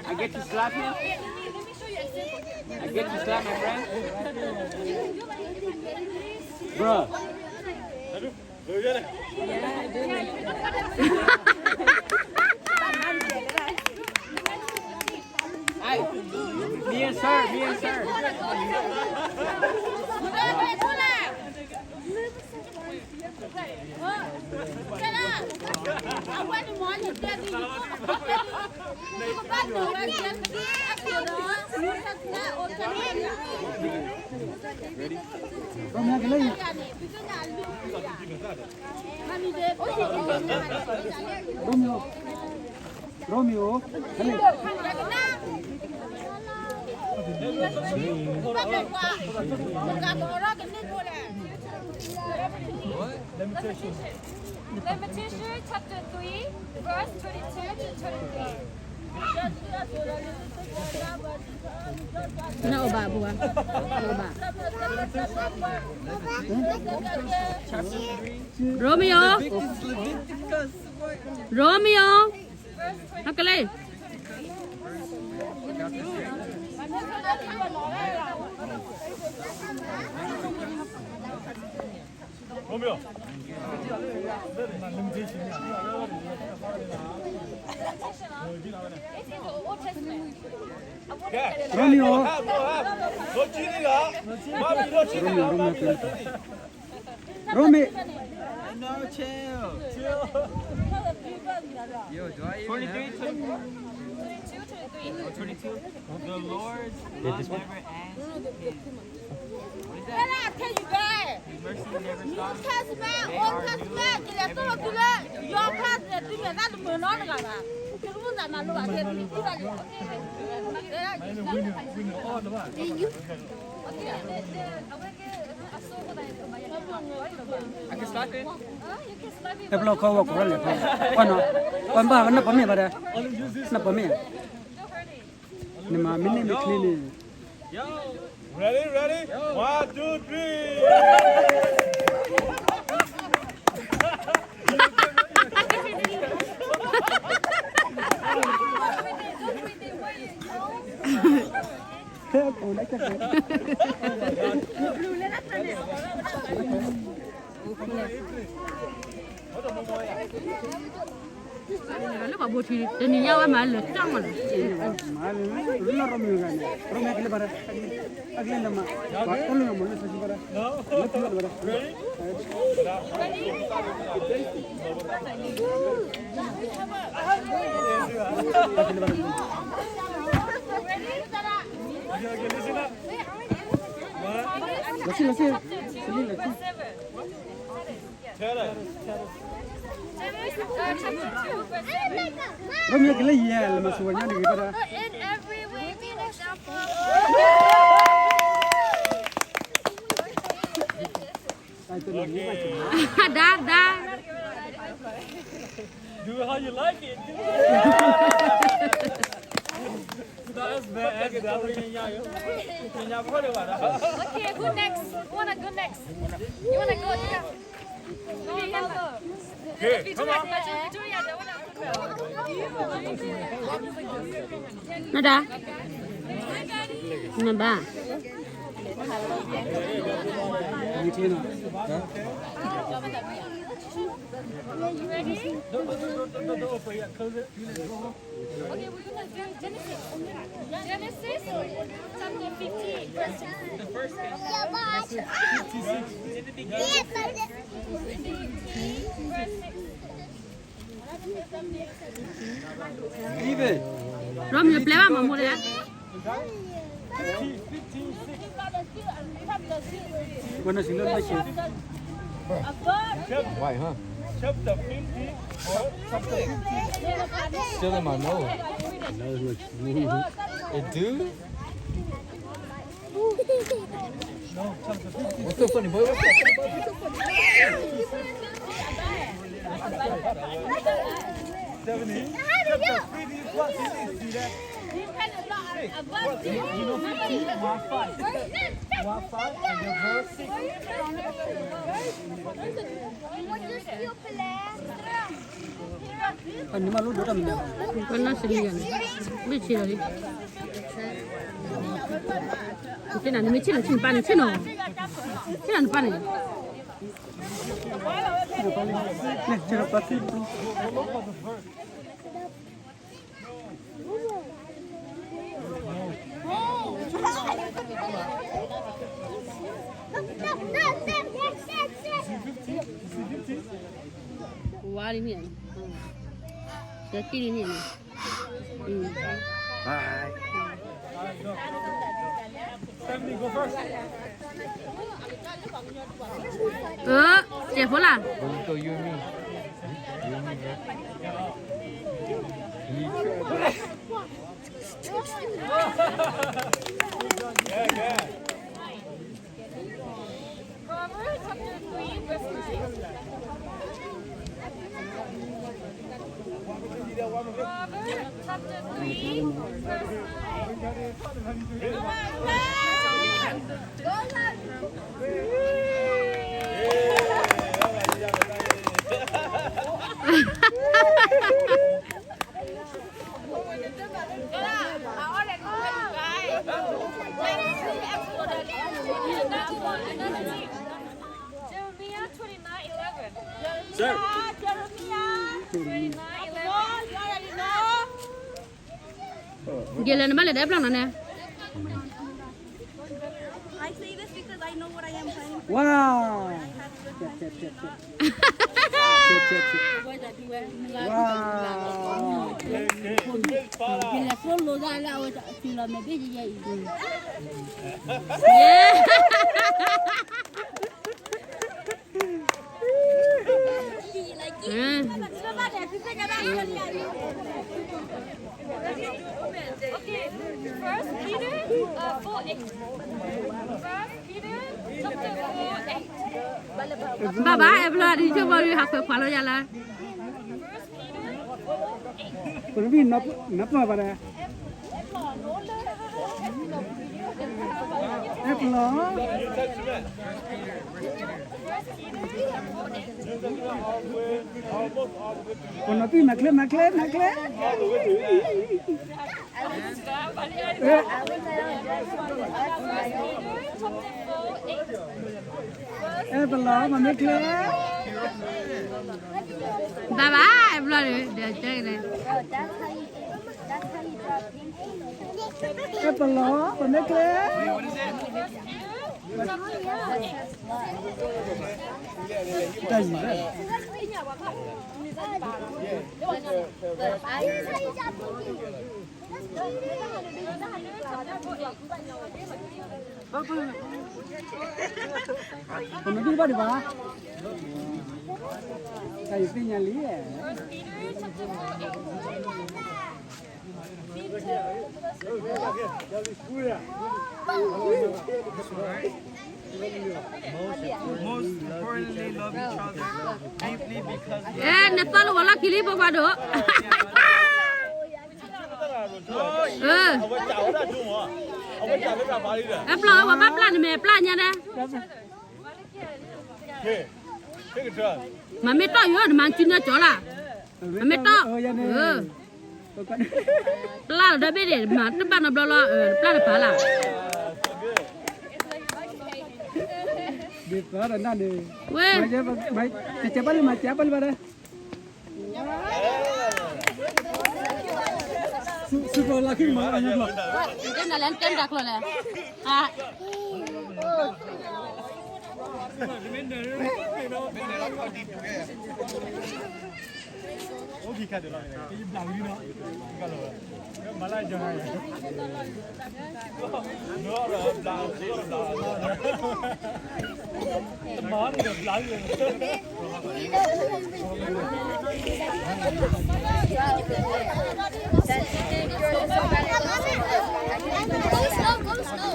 I get to slap him? I get to slap my friend? Bro. Hey, me and sir, me and sir. Ready? Romeo. Romeo. Lamentations chapter three, verse twenty-two to twenty-three. နအိၣ်ဘၣ်အပူၤဘၣ်, အိၣ်ဘၣ်. Romeo, ရိုမံယိၤ, ဟဲကလဲၤ. Romeo. Romeo. Romeo, Romeo, Romeo. No, chill. Chill. Yo, do I even twenty-three, have twenty-three. Twenty-two, twenty-three. Oh, twenty-two. The Lord's love never ends. His Well, I tell you guys, New Testament, Old Testament, ကလဲၤသိၣ်လိသုလၢ ယီၤခါန့ၣ် သုမဲာ်သၣ်တမုာ်နီတဂၤဘၣ်. သုမုၢ်သးမၤလိဘၣ် ကဲသုထံၣ်ဘၣ်လံ. Okay. တဘျီခီဝဲကိးရၣ်လဲၣ်ဖဲ ကွၢ်နီၤ, ပှၤဘၣ်နပှၤမ့ၢ်ဘၣ်ဒီး, နပှၤမ့ၢ်ဧါ, နမၤမ့ၢ်န့ၢ်မ့ၢ်ချ့န့ၣ်. Ready, ready? One, two, three. လၢပှၤဘိထံ တနံၤညါဝဲမၤလၢာ်ကၠီမးလီၤ. မၤလၢာ်လၢရမုၢ်ဂၤန့ၣ် ရမုၢ်ကလၢဘၣ်ရၣ် အကလၢလၢမး ပှၤတလၢမးလၢဆၢဆံဘၣ်ရၣ် လၢပျၢ်လၢဘၣ်ရၣ် လီၤဆံလီၤဆံ လီၤဆံ Romeo ကလၢယဲၢ် လၢမၤစူၤဝဲညါတဂ့ၤဘၣ်ဒီး ဒါဒါ Do how you like it. Not as bad as that. Okay, who next? Who wanna go next? You wanna go? Yeah. No, no, no. Okay, come on. နဒါ နဘၣ် Okay, we're gonna do Genesis. Genesis chapter fifteen, verse six. The first page. Fifteen, verse six. Even. Romeo ပျဲဘၣ်မၤမူလဲၣ်. When I see that, I see. Why, huh? Chapter fifty. Chapter fifty. Still in my nose. It do? What's so funny, boy? What's so funny, boy? What's so funny? Seventy. Chapter fifty, verse six. Hey, what, you know fifty? One five. One five and the verse six. ပှၤနမၤလိဒိၣ်တၢ်မနုၤ, ပှၤလၢစလံဂၤန့ၣ်, မ့ၢ်ဆ့လီၤလံ, ဆ့နၤ နမ့ၢ်ဆ့လီၤ ဆ့နပၢ်န့ၣ် ဆ့နီၤ, ဆ့နၤနပၢ်န့ၣ်, ဝါလံန့ၣ်, ဒီးတံၢ်လံန့ၣ်, အ, Stephanie, go first. အ, ကဲဖိလၢ်. Yeah, yeah. Proverbs chapter three, verse nine. Proverbs chapter three, Jeremiah twenty-nine eleven. Sir. Jeremiah twenty-nine eleven. Gele na bale de plan na. I say this because I know what I am planning for. Wow. I have good plans for you. Wow. Gele fo lo da la o ti lo me be ye. Yeah. First Peter, uh, four eight. First Peter chapter four eight. Baba, အဲၣ်ဘျီ ဒ်ဆိကမိၣ် ဟးခွဲးခွါလီၤယၤလၢ First Peter four eight. ပနဘံၣ်နပၢၢ်ဘၣ်ဒီး အဲၣ်ပလီၢ် ပနဘံၣ်မၤချ့ မၤချ့ မၤချ့ အဲၣ်ပလီၢ် မၤမ့ၢ်ချ့ ဘၣ်ဘၣ် အဲၣ်ပလီၢ် ဒီးတဲကလဲၣ် အဲၣ်ပလီၢ် ပမ့ၢ်ချ့ တၢ်ယံၤ ပမ့ၢ်ဒုးဘၣ်ဒံးဘၣ် တၢ်ယံၤသ့ၣ်ညါလံ Most importantly, love each other deeply because အဲ နသီလဝီၤလီၢ်ခံလံ ဖိခွါဒိၣ် အဝဲပျၢ်ဝဲဒၣ်ဒိၣ်မး, အဝဲပျၢ်ဝဲဒၣ်ပၢ်လံဒီး အပျၢ်ဝဲပှၤဘၣ်ပျၢ်န့ၣ်မ့ၢ်ပျၢ်ညါဒၣ်, မ့မ့ၢ်တီၢ်ယိၤ နမၤစုနီၢ်ကၠီလၢ်, မ့မ့ၢ်တီၢ်, ပျၢ်လီၤဒီဘ့ၣ်န့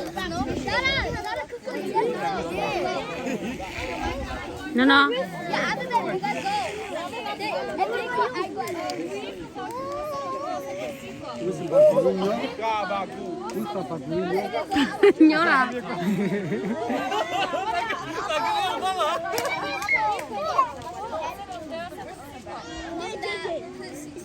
ၣ် မၤတ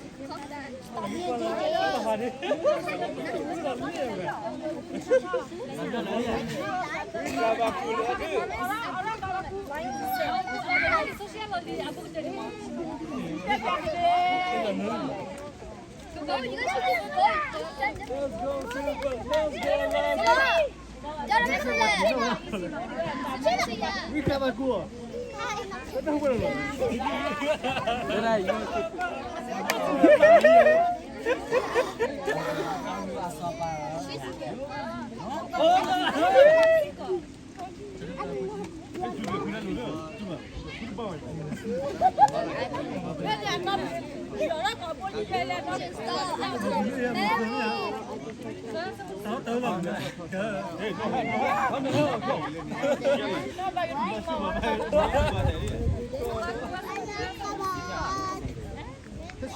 ဘၣ်နီတဘျီလီၤ, ပျၢ်တပၢ်လၢ်, ဝဲ ကဲပၢ်လံမၤကဲပၢ်လံဘၣ်ဒီး စူၢ်ကီၤလၢခံမၤအညီဘျီ, တဲနၤလဲၣ် တဲနတၢ်ကျိၤလဲၣ်, အိၣ်ခံခါဒၣ်လီၤ, ဘျးဝံၤလံနီၤ, မၤလၢယၤ နီၤနီၤ ညီလီၤ,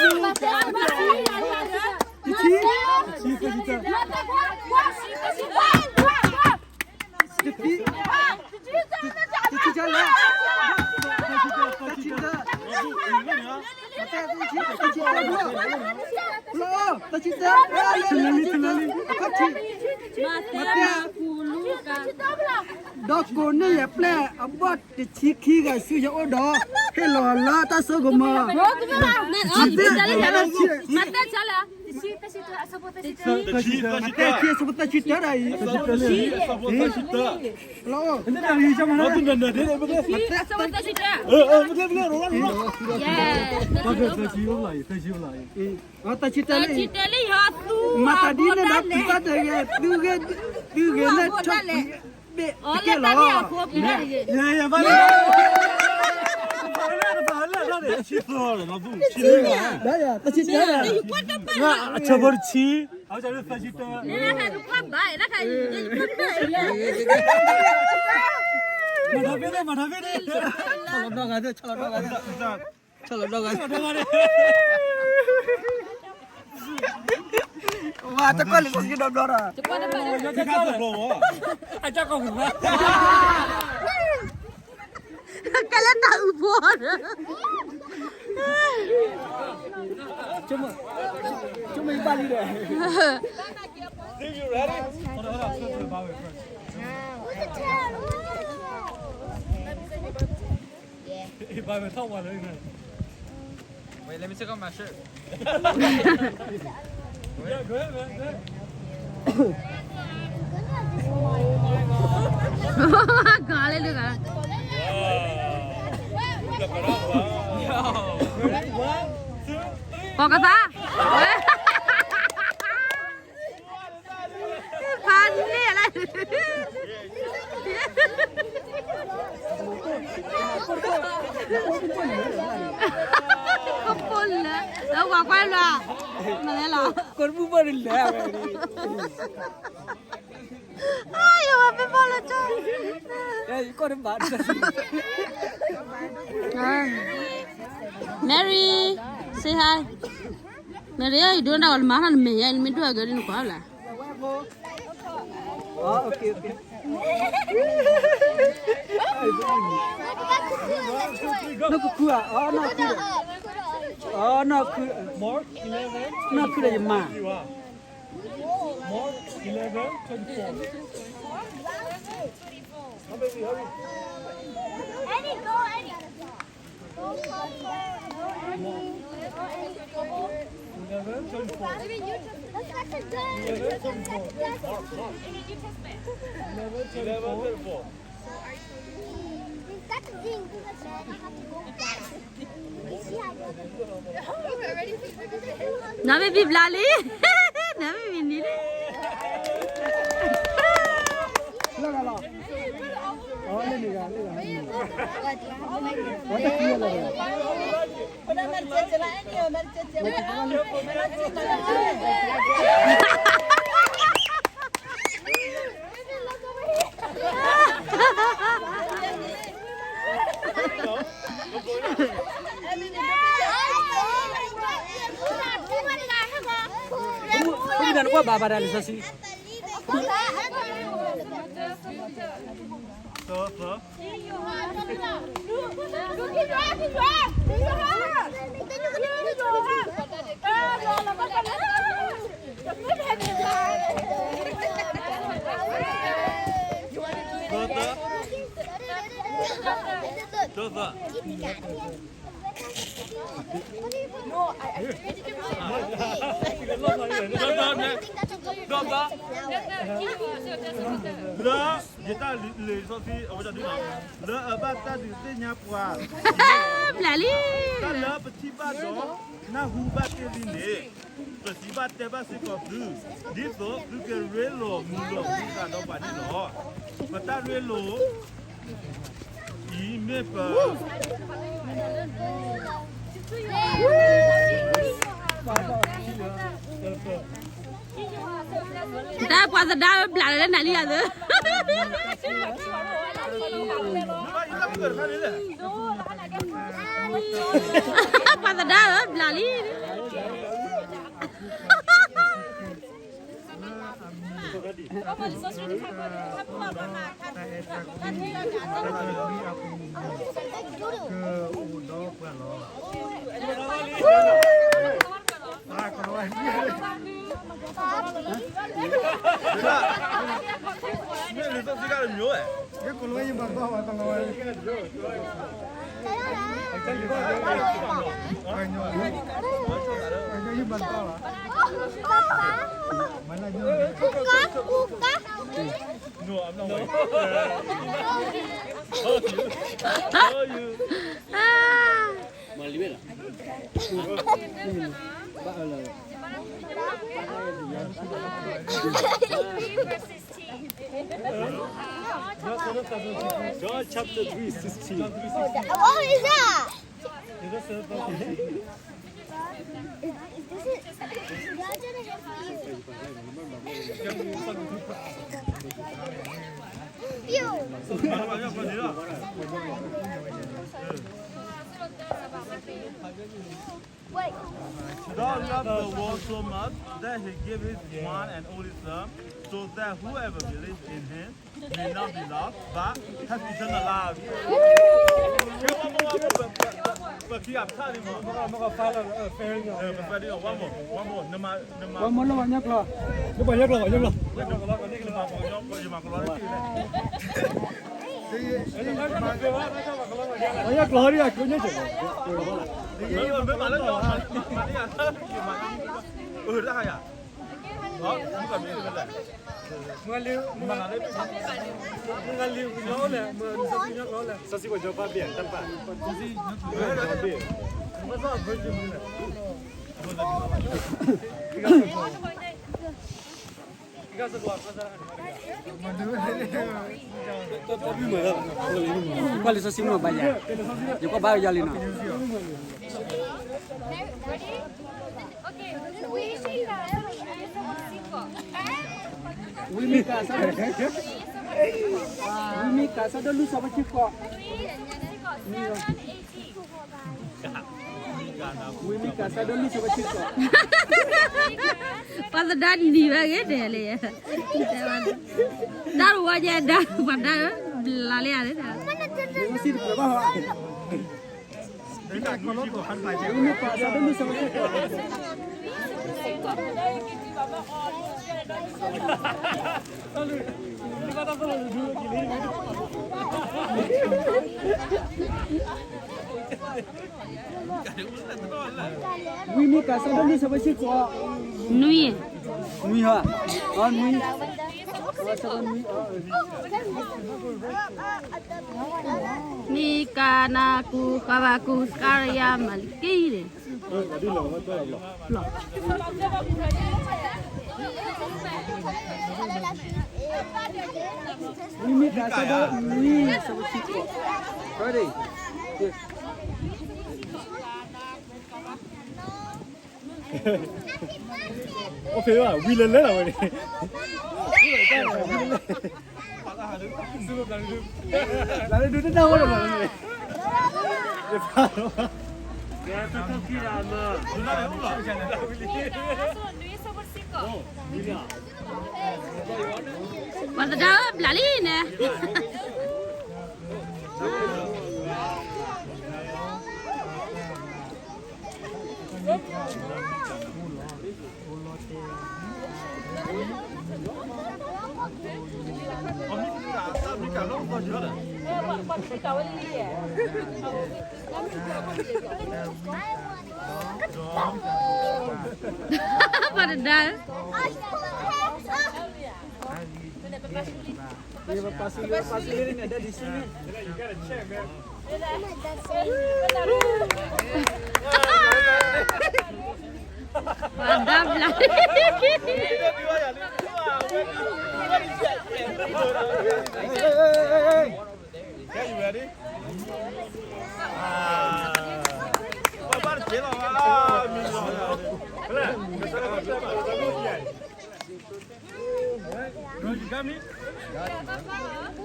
တဆံ, တဆံ, တဆံ, တဆံ, တဆံတၢ, တဆံတၢ, တဆံတၢ, တဆံတၢ, ဒီးကိးန့ၢ်ယပျဲၢ်အဘီၣ်တဆံခံဂၤဆူယအိၣ်ဒီး ဟ့ၣ်လီၤလၢတၢ်စိကမီၤ, မးသဲဆါလၢ မးသဲဆါလၢ မးသဲဆါလၢ အဆၢဖိသၢဆံတၢဒၣ်အံၤ, လီၤ, သၢဆံတၢ, သၢဆံတၢလၢအံၤ, သၢဆံတၢလၢအံၤ, မၤသးဒ်န့ၣ်ဒီး သုဘၣ်တဂ့ၤ, သုဂ့ၤ, သုဂ့ၤန့ၣ်ထီၣ်ဘ့ၣ်တကဲလီၤ, ယဲယဲဘၣ်လၢ တဆံတၢ, အဆၢဖိတဆံ, အဆၢဖိတဆံတၢ, မၤထီၣ်ဖဲန့ၣ်, မၤထီၣ်ဖဲန့ၣ်, ဆီလီၤဘျီဂၤ, ဆီလီၤဘျီဂၤ, ဆီလီၤဘျီဂၤ, ဝါ တကွၢ်လံ တဆံတၢဘျီဒီး, အကီၢ်ကဘၣ် ကဲလၢတၢ်အုးဖိဒီး ဆိကမိၣ်ယဘၣ်လံဒီး, Wait, let me take off my shirt. Yeah, go ahead, man. Go ahead. ကလၢဒုက Ready? One, two, three. ပီၤကသါ ဖးန့ၢ်လၢ ကပိၢ်လၢ လၢဝၤကွၢ်လီၤ မလဲၤလီၤ ကပိၢ်လၢဝဲ ယဝၤပ့ၤဘီလၢတၢ် Mary, say hi. Mary, ယဒိးနၤဂီၤလၢမၤနၤနမဲာ်ညါ နမ့ၢ်ဒိးအဂ့ၤဒ်နကွၢ်လၢ နီၢ်ခူၣ်ခူၣ်ဧါ, အီ နီၢ်ခူၣ်, အီ နီၢ်ခူၣ်, နီၢ်ခူၣ်ဒီးယမၤ Mark eleven twenty-four. Eddie, go, Eddie. Go, go, go, Eddie. Eleven twenty-four. Eleven twenty-four. Eleven twenty-four. We've got the thing. နမ့ၢ်ဘံၣ်ဘျါလံ, နမ့ၢ်ဘံၣ်နံၤလံ, လီၤလီၤလီၤ, အီ လၢန့ၣ်ဂၤလၢဂၤ, အီ တၢ်ခံဂၤလီၤဂၤ မုၢ်နၤနကွၢ်ဘၣ်ဘၣ်တၢ်လံာ်စီဆှံ, မုၢ်နၤနကွၢ်ဘၣ်ဘၣ်တၢ်လံာ်စီဆှံ, သၢ, သၢ, သၢ, သၢ, သၢ. ဒီး ဒီး ဒီး လၢ ယတၢ်လံာ်စီဆှံ အဝဲဒၣ်ဒ်န့ၣ်, လၢအဘၣ်တၢ်ဒုးသ့ၣ်ညါပှၤ ဘျးလံ, တၢ်လၢပထံၣ်ဘၣ်ဒီး နၢ်ဟူဘၣ်တ့ၢ်လံန့ၣ်, ပစံးဘၣ်တဲဘၣ်စ့ၢ်ကီးသု, ဒ်သိးသုကရ့လိာ်မုာ်လိာ်သးဒီးပှၤန့ၣ်လီၤ. ပတၢ်ရ့လိာ် အံၤမ့ၢ်ပ တၢ်ပှၤသဒါဝဲဘျးလၢနၤလံယၤသၢ, ပှၤသဒါဝဲဘျးလံ. မ့ၢ်လံာ်စီဆှံကတမျိုးဝဲ, ကလီယဘၣ်ဘၣ်ဝဲ, ကလီဝဲ, ယဘၣ်ဘၣ်ဝဲ, မၤလၢညိ, ကူကါ, ကူကါ. No, I'm not white. Oh, you. Oh, you. Ah. Malibela. John chapter three sixteen. What is that? Is, is this it? Ew. Wait. God loved the world so much that he gave his one and only Son, so that whoever believes in him may not be lost, but have eternal life. ပကံအဖျါန့ၣ်မး, ပဖဲဒံး one more, one more, နမၤ, နမၤ, one more လၢပှၤကညီကျိာ်, လၢပှၤကညီကျိာ်, ပှၤကညီကျိာ်, ယမၤကလီတက့ၢ်လဲၣ်, ပှၤကညီကျိာ်ဒ်အကျိၤညါက့ၤ, မ့ၢ်မၤလၢယမၤ, မၤလၢယမၤ, အၢ တၢ်ဟါယၤ မုၢ်ဂၤလံၤ, မုၢ်ဂၤလံၤကညီလဲၣ်, မုၢ်ဂၤလံၤကညီလဲၣ်, စီဆှံကညီဘၣ်ဘ့ၣ်, တၢ်တဖၣ်, စီဆှံကညီဘၣ်ဘ့ၣ်, မ့ၢ်စီၣ်အဘၢကၠိမုၢ်လဲၣ်, ကွၢ်လံာ်စီဆှံမ့ၢ်ဘၣ်ယၤ, ယကွၢ်ဘၣ်ယၤလံနီၤ. Okay. ဝံမံကၤ ဆၢဒိၣ်, ဝံမံကၤ ဆၢဒိၣ်လွံၢ် ဆၢဖိတဆံဃိး, ဝံမံကၤ ဆၢဒိၣ်လွံၢ် ဆၢဖိတဆံဃိး, ပှၤသဒါနံၤဘၣ်ဂ့ၤဒဲးလံ, တၢ်တဝီညါဒါ ပှၤဒါ, ဘျးလံဧါ, ဝံမံကၤ ဆၢဒိၣ်လွံၢ် ဆၢဖိတဆံဃိး, နွံ, နွံဟါ, နွံ, နွံ, မံကၤနၤကူကၤဘၣ်ကူစကၤရယါ မၤလကံန့ၣ်, ဝံမံကၤ ဆၢဒိၣ်နွံ ဆၢဖိတဆံဃိး, အိၣ်ဖဲဘၣ် ဝံလၢလၢလီၤဝဲန့ၣ်, လၢလၢဒုတနၢ်ဝဲလီၤန့ၣ်, ပှၤသဒါဘျးလံန့ၣ်. ပှၤတဒါ ပှၤဒါဘျါ Bro, you got me?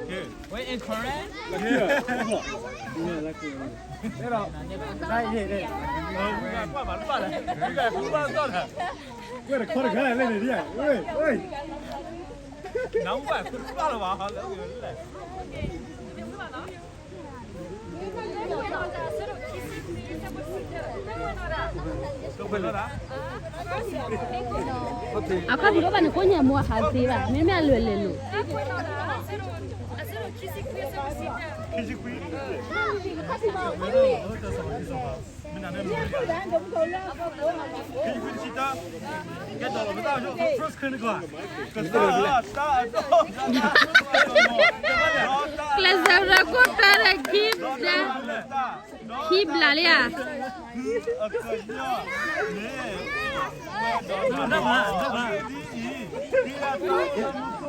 Good. Wait, in Korean? Yeah. Wait, wait. အခီၣ်ထံးဘၣ်ဘၣ်န့ၣ် ကိးညါမိၢ်ဟးသ့ဘၣ် မ့မ့ၢ်အလွဲၢ်လဲၣ်လိၤ ကျဲးစၢးရၤကိၣ်တၢ်ဒီးခံဘျါ ခံဘျါလံဧါ မ့ၢ်နတၢ်လီၤ တၢ်အဘ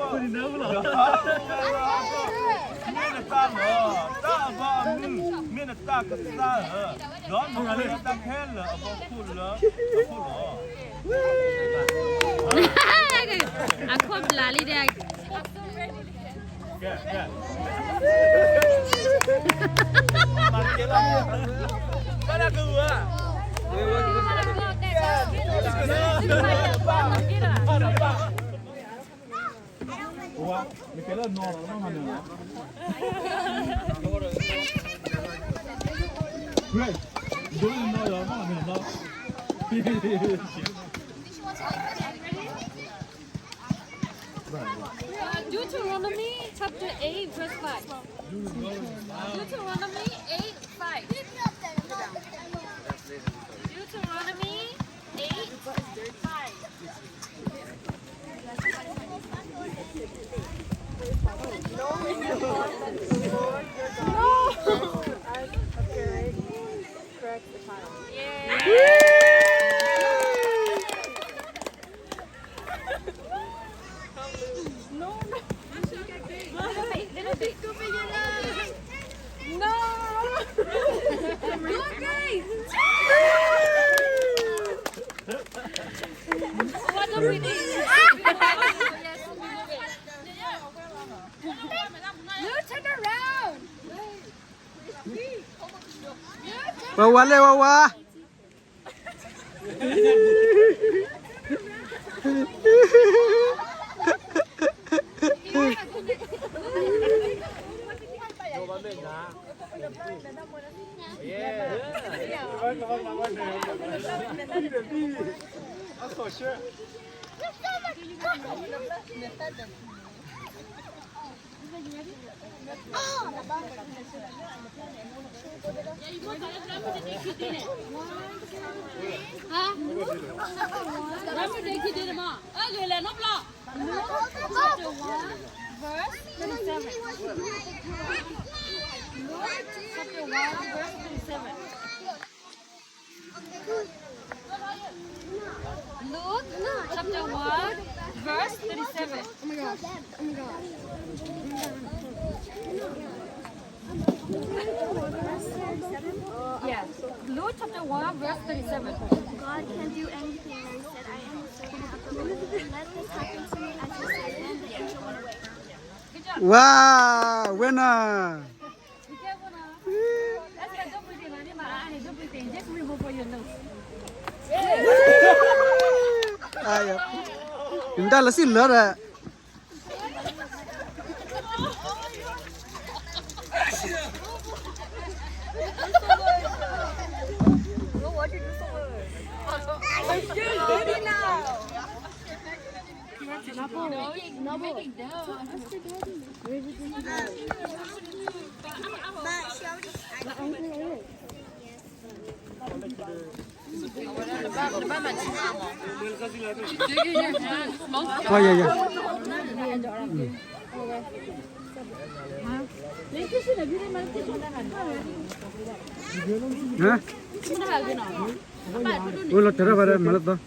ီအမုၢ် မ့ၢ်နတၢ်ကစၢ်ဧၢ, ဒီးနဃုတၢ်ခဲလၢာ်အဘီခိၣ်လၢအခိၣ်လီၤ. အခိၣ်ဘျးလံဒီး Deuteronomy chapter eight, verse five. Deuteronomy eight, five. Deuteronomy eight, five. What are we doing? Turn around. ဝါဝါလဲၣ် ဝါဝါ Luke chapter one, verse thirty-seven. Luke chapter one, verse thirty-seven. Luke chapter one, verse thirty-seven. Oh my gosh. Oh my gosh. Yeah. Luke chapter one, verse thirty-seven. God can do anything, and he said, I am the servant of the Lord. Let this happen to me as you said. And the angel went away. Good job. Wow, winner. Be careful now. That's why don't put it on him. Ah, don't put it. Just remove for your nose. Nda la si lơ da. But she already, I think. Oh, yeah, yeah. Huh? Ula tara bara malata.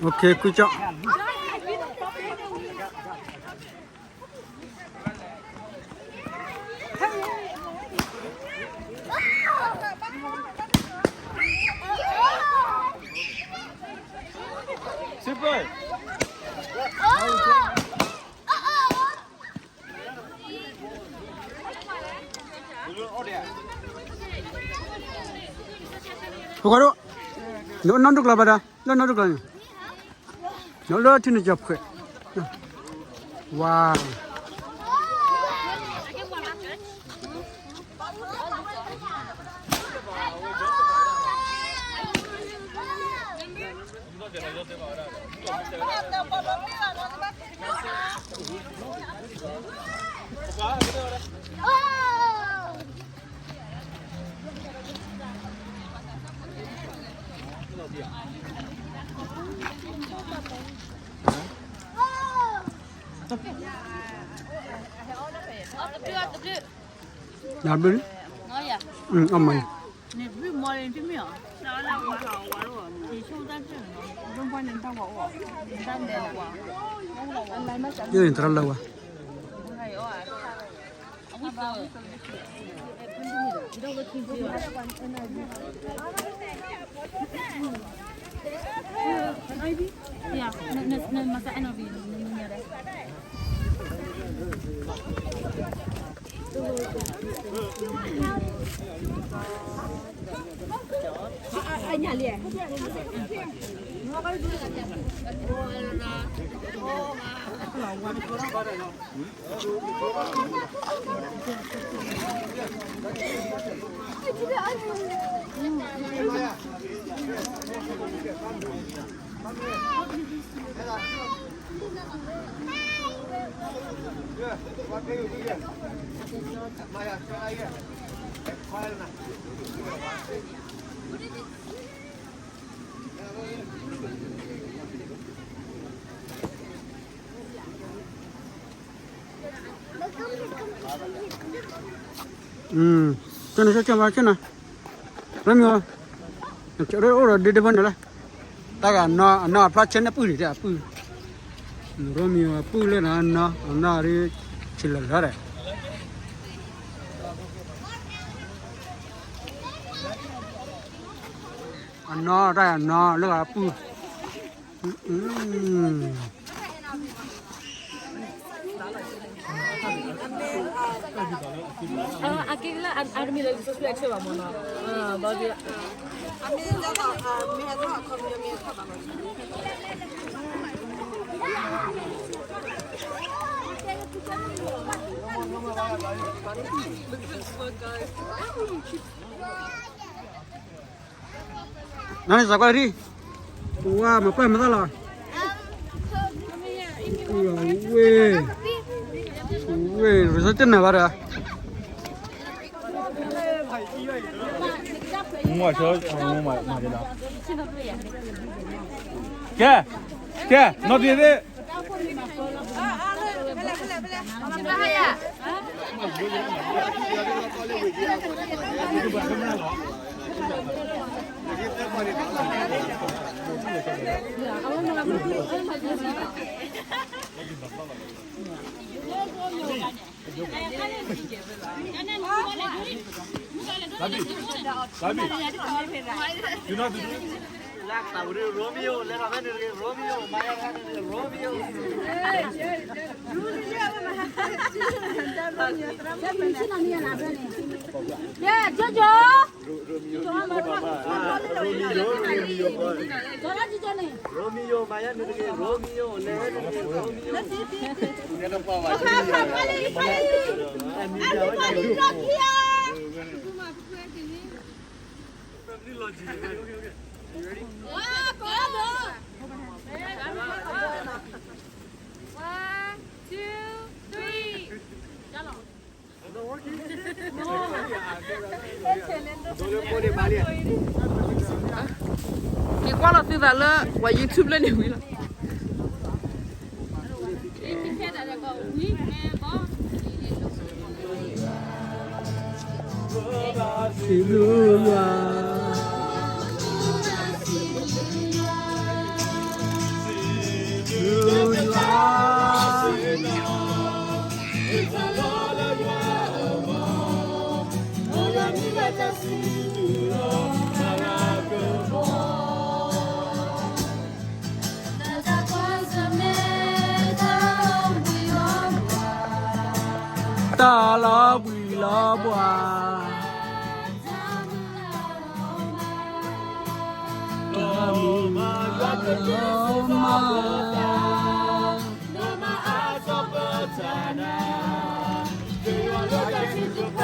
Okay, good job. Super. Hukaro, no, no, dukla bada, no, no, dukla. No, no, tini japkwe. Wow. Nabili. Mm, amai. Yoni tara lawa. Cine cine cine, ရမီၤ, အိၣ်ဒီးဒ့ဒ့ဘၣ်န့ၣ်လၢ, တၢ်ဂၤနီၤအနီၤအဖျါဆဲန့ၣ်ပုၢ်န့ၣ်တဲအပုၢ်, ရမီၤအပုၢ်လၢနီၤအနီၤအနီၤရ့, ဆံးလၢာ်လၢာ်ဒီး, အနီၤတၢ်ဂၤနီၤလၢအပုၢ်. အက့လၢအမ့ၢ်လၢလံာ်စီဆှံအဆၢဘၣ်မ့ၢ်နီၤ, ဘၣ်ဒီး, အမ့ၢ်လၢ, မ့ၢ်ဟဲထီၣ်အခီပညီမ့ၢ်ဟဲထီၣ်ဘၣ်လီၤ. Good boy, guys. နစးကွၢ်ထံ, ဝါ မၤပှၢ်မၤသၣ်လီၤ, ဝ့ၢ်, ဝ့ၢ် ရစတနၢ်ဘၣ်ဒီး, မၤ, ကဲ, ကဲ, နီၢ်တံၤသ့ၣ် ဖဲလဲၣ်, ဖဲလဲၣ်, ဖဲလဲၣ်, ဖဲလဲၣ်. Romeo, Romeo, Romeo, Maya, Romeo. Yeah, Jojo. Romeo, Maya, Romeo. Everybody, look here. One, two, three. K'kwၢ်လီၤသုသးလၢ ပှၤ YouTube လၢန့ၣ်ဝံၤလီၤ. စံးဘျုးယွၤ, စံးဘျုးယွၤ. တၢ်လီၤဘှံးလီၤဘှါ, တၢ်မုၢ်လီၤမၢ်, လီၤဘှံးလီၤဘှါ, မၤမလီၤကဒီးကဒီး, အိၣ်ခ့ထီၣ်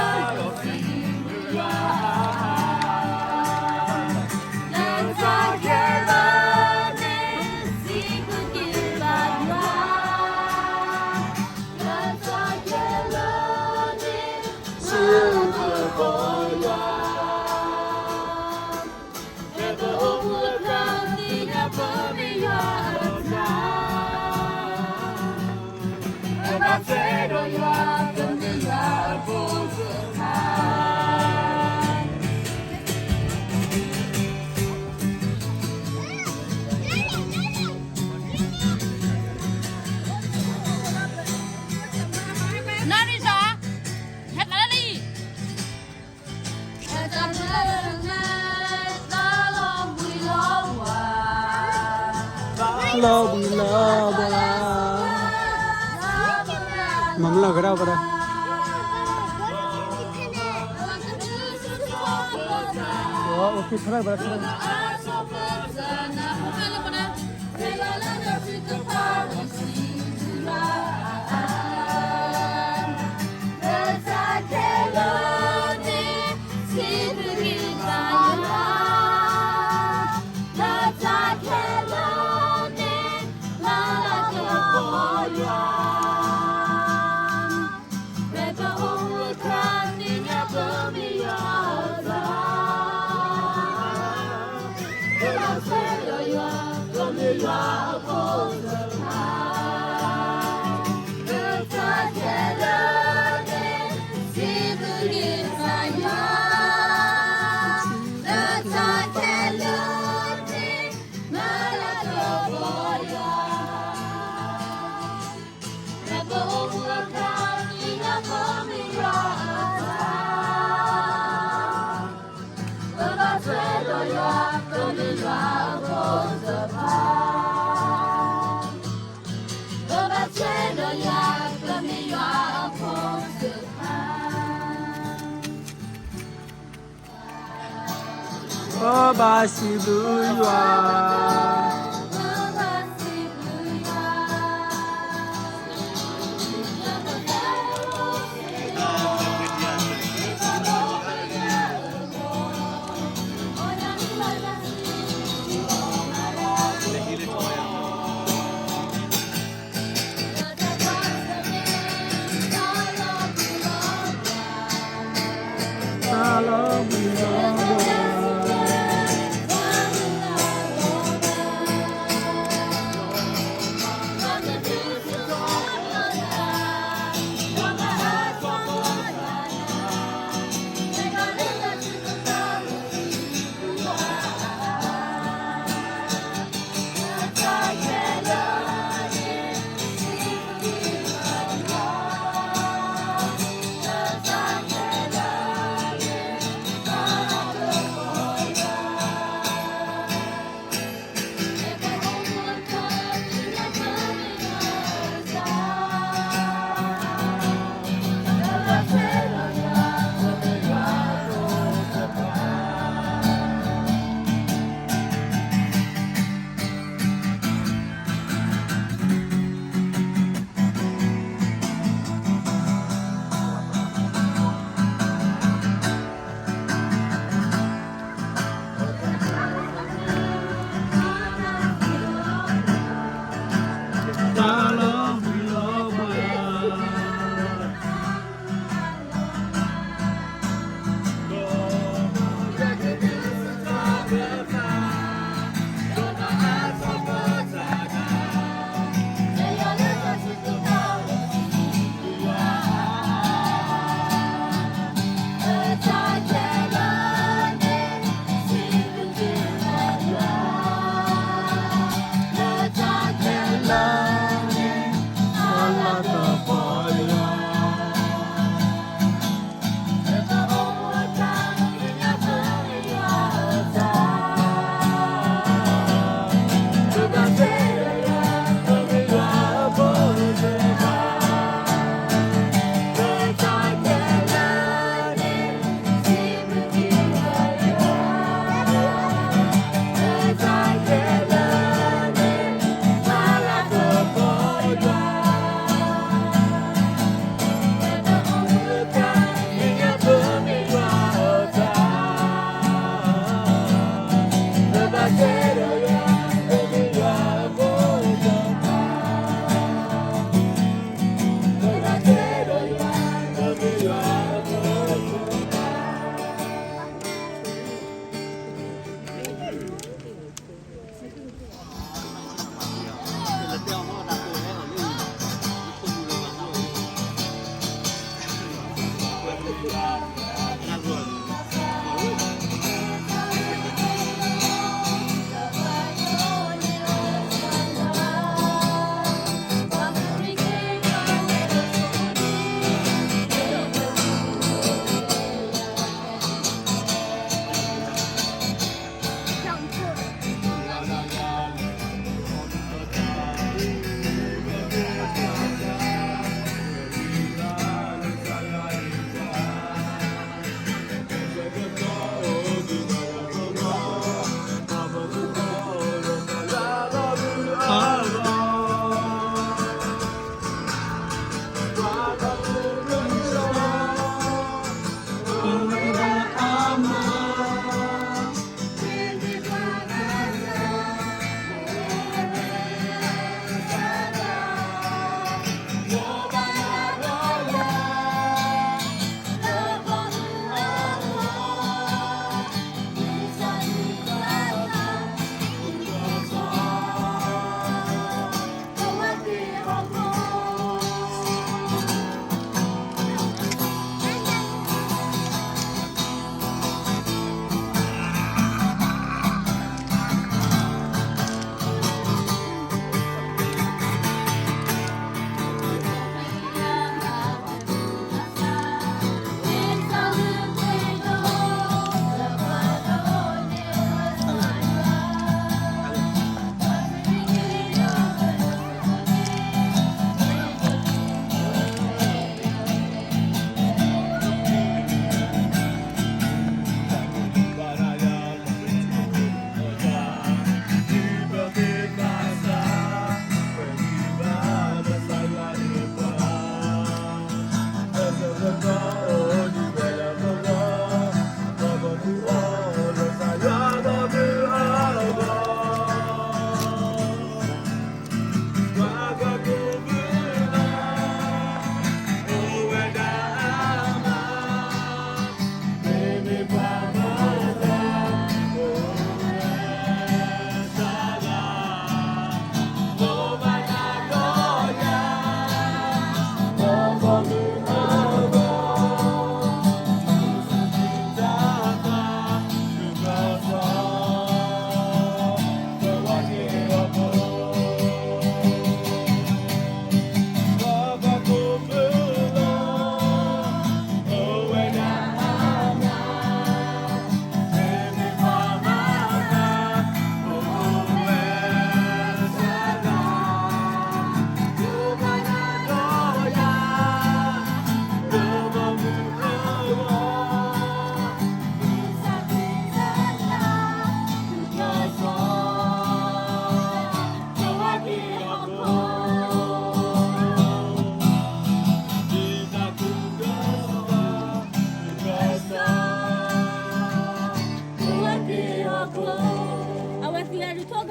ဘၣ် ပဘၣ်စံးဘျုးယွၤ.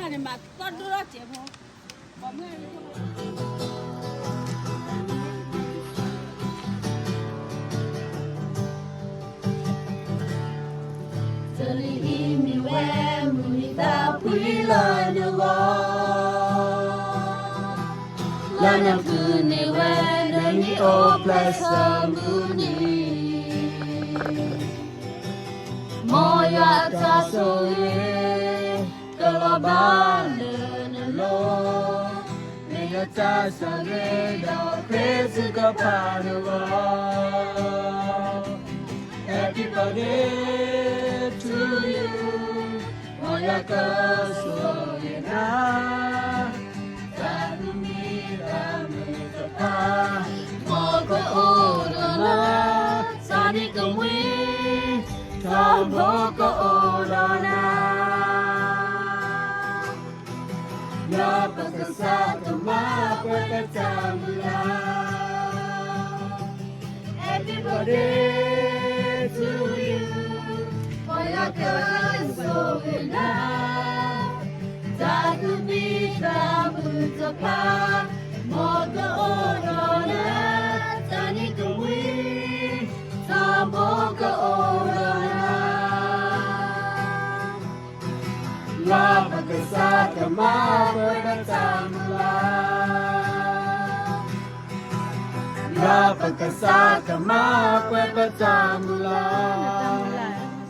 န့ၣ်မၤသီဒိၣ်ထီၣ်စဲးဖိ, တနံၤအံၤမ့ၢ်ဝဲမုၢ်နံၤသးပှဲၤလၢနဂီၢ်, လၢနဖုန့ၢ်ဝဲနမံၤအိၣ်ဖျဲၣ်ဆၢမုၢ်နံၤ, မ်ယွၤအတၢ်ဆိၣ်ဂ့ၤ ကလီၤဘၣ်လၢနလိၤ, မ့ၢ်ယတၢ်ဆိၣ်ဂ့ၤဒီးဃ့စုကဖးနဂီၢ်, Happy birthday to you, မ်ယွၤကဆိၣ်ဂ့ၤနၤ, တၢ်သူၣ်မံသးမုာ်တဖၣ်, မ်ကအိၣ်ဒီးနၤ, တနံၤကမှံ, ထီဘိကအိၣ်ဒီးနၤ ယွၤပကစၢ်ကမၤပှဲၤပတၢ်မုၢ်လၢ်, Happy birthday to you, မ်ယွၤကဆိၣ်ဂ့ၤနၤ, တၢ်သူၣ်မံသးမုာ်တဖၣ်, မ်ကအိၣ်ဒီးနၤ, တနံၤကမှံ, ထီဘိကအိၣ်ဒီးနၤ ယွၤပကစၢ်ကမၤပှဲၤပတၢ်မုၢ်လၢ်, ယွၤပကစၢ်ကမၤပှဲၤပတၢ်မုၢ်လၢ်,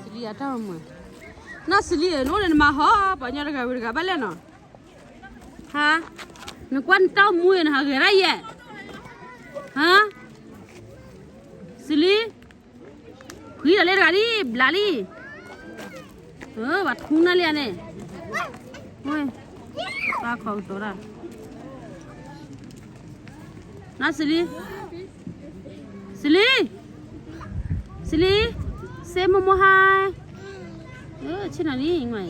စလံအတၢ်မုာ်, နစလံဧၢ, နအိၣ်ဒီးနမါဟီ, ပှၤညီတဂၤဝံၤတဂၤဘၣ်လဲၣ်နီၤ, ဟါ, နကွၢ်နတၢ်မူအံၤ နဟးဂဲၤဒၣ်ယဲၢ်, ဟါ, စလံ ဖှံဒီးလၢတဂၤလံ, ဘျးလံ, ပှၤထူနၢ်လံဧါန့ၣ်, ဝဲ, ပၢ်ခီကတီၤတၢ်, နစလံ, စလံ, စလံ, say more more hi, ဆ့ၣ်နီၤ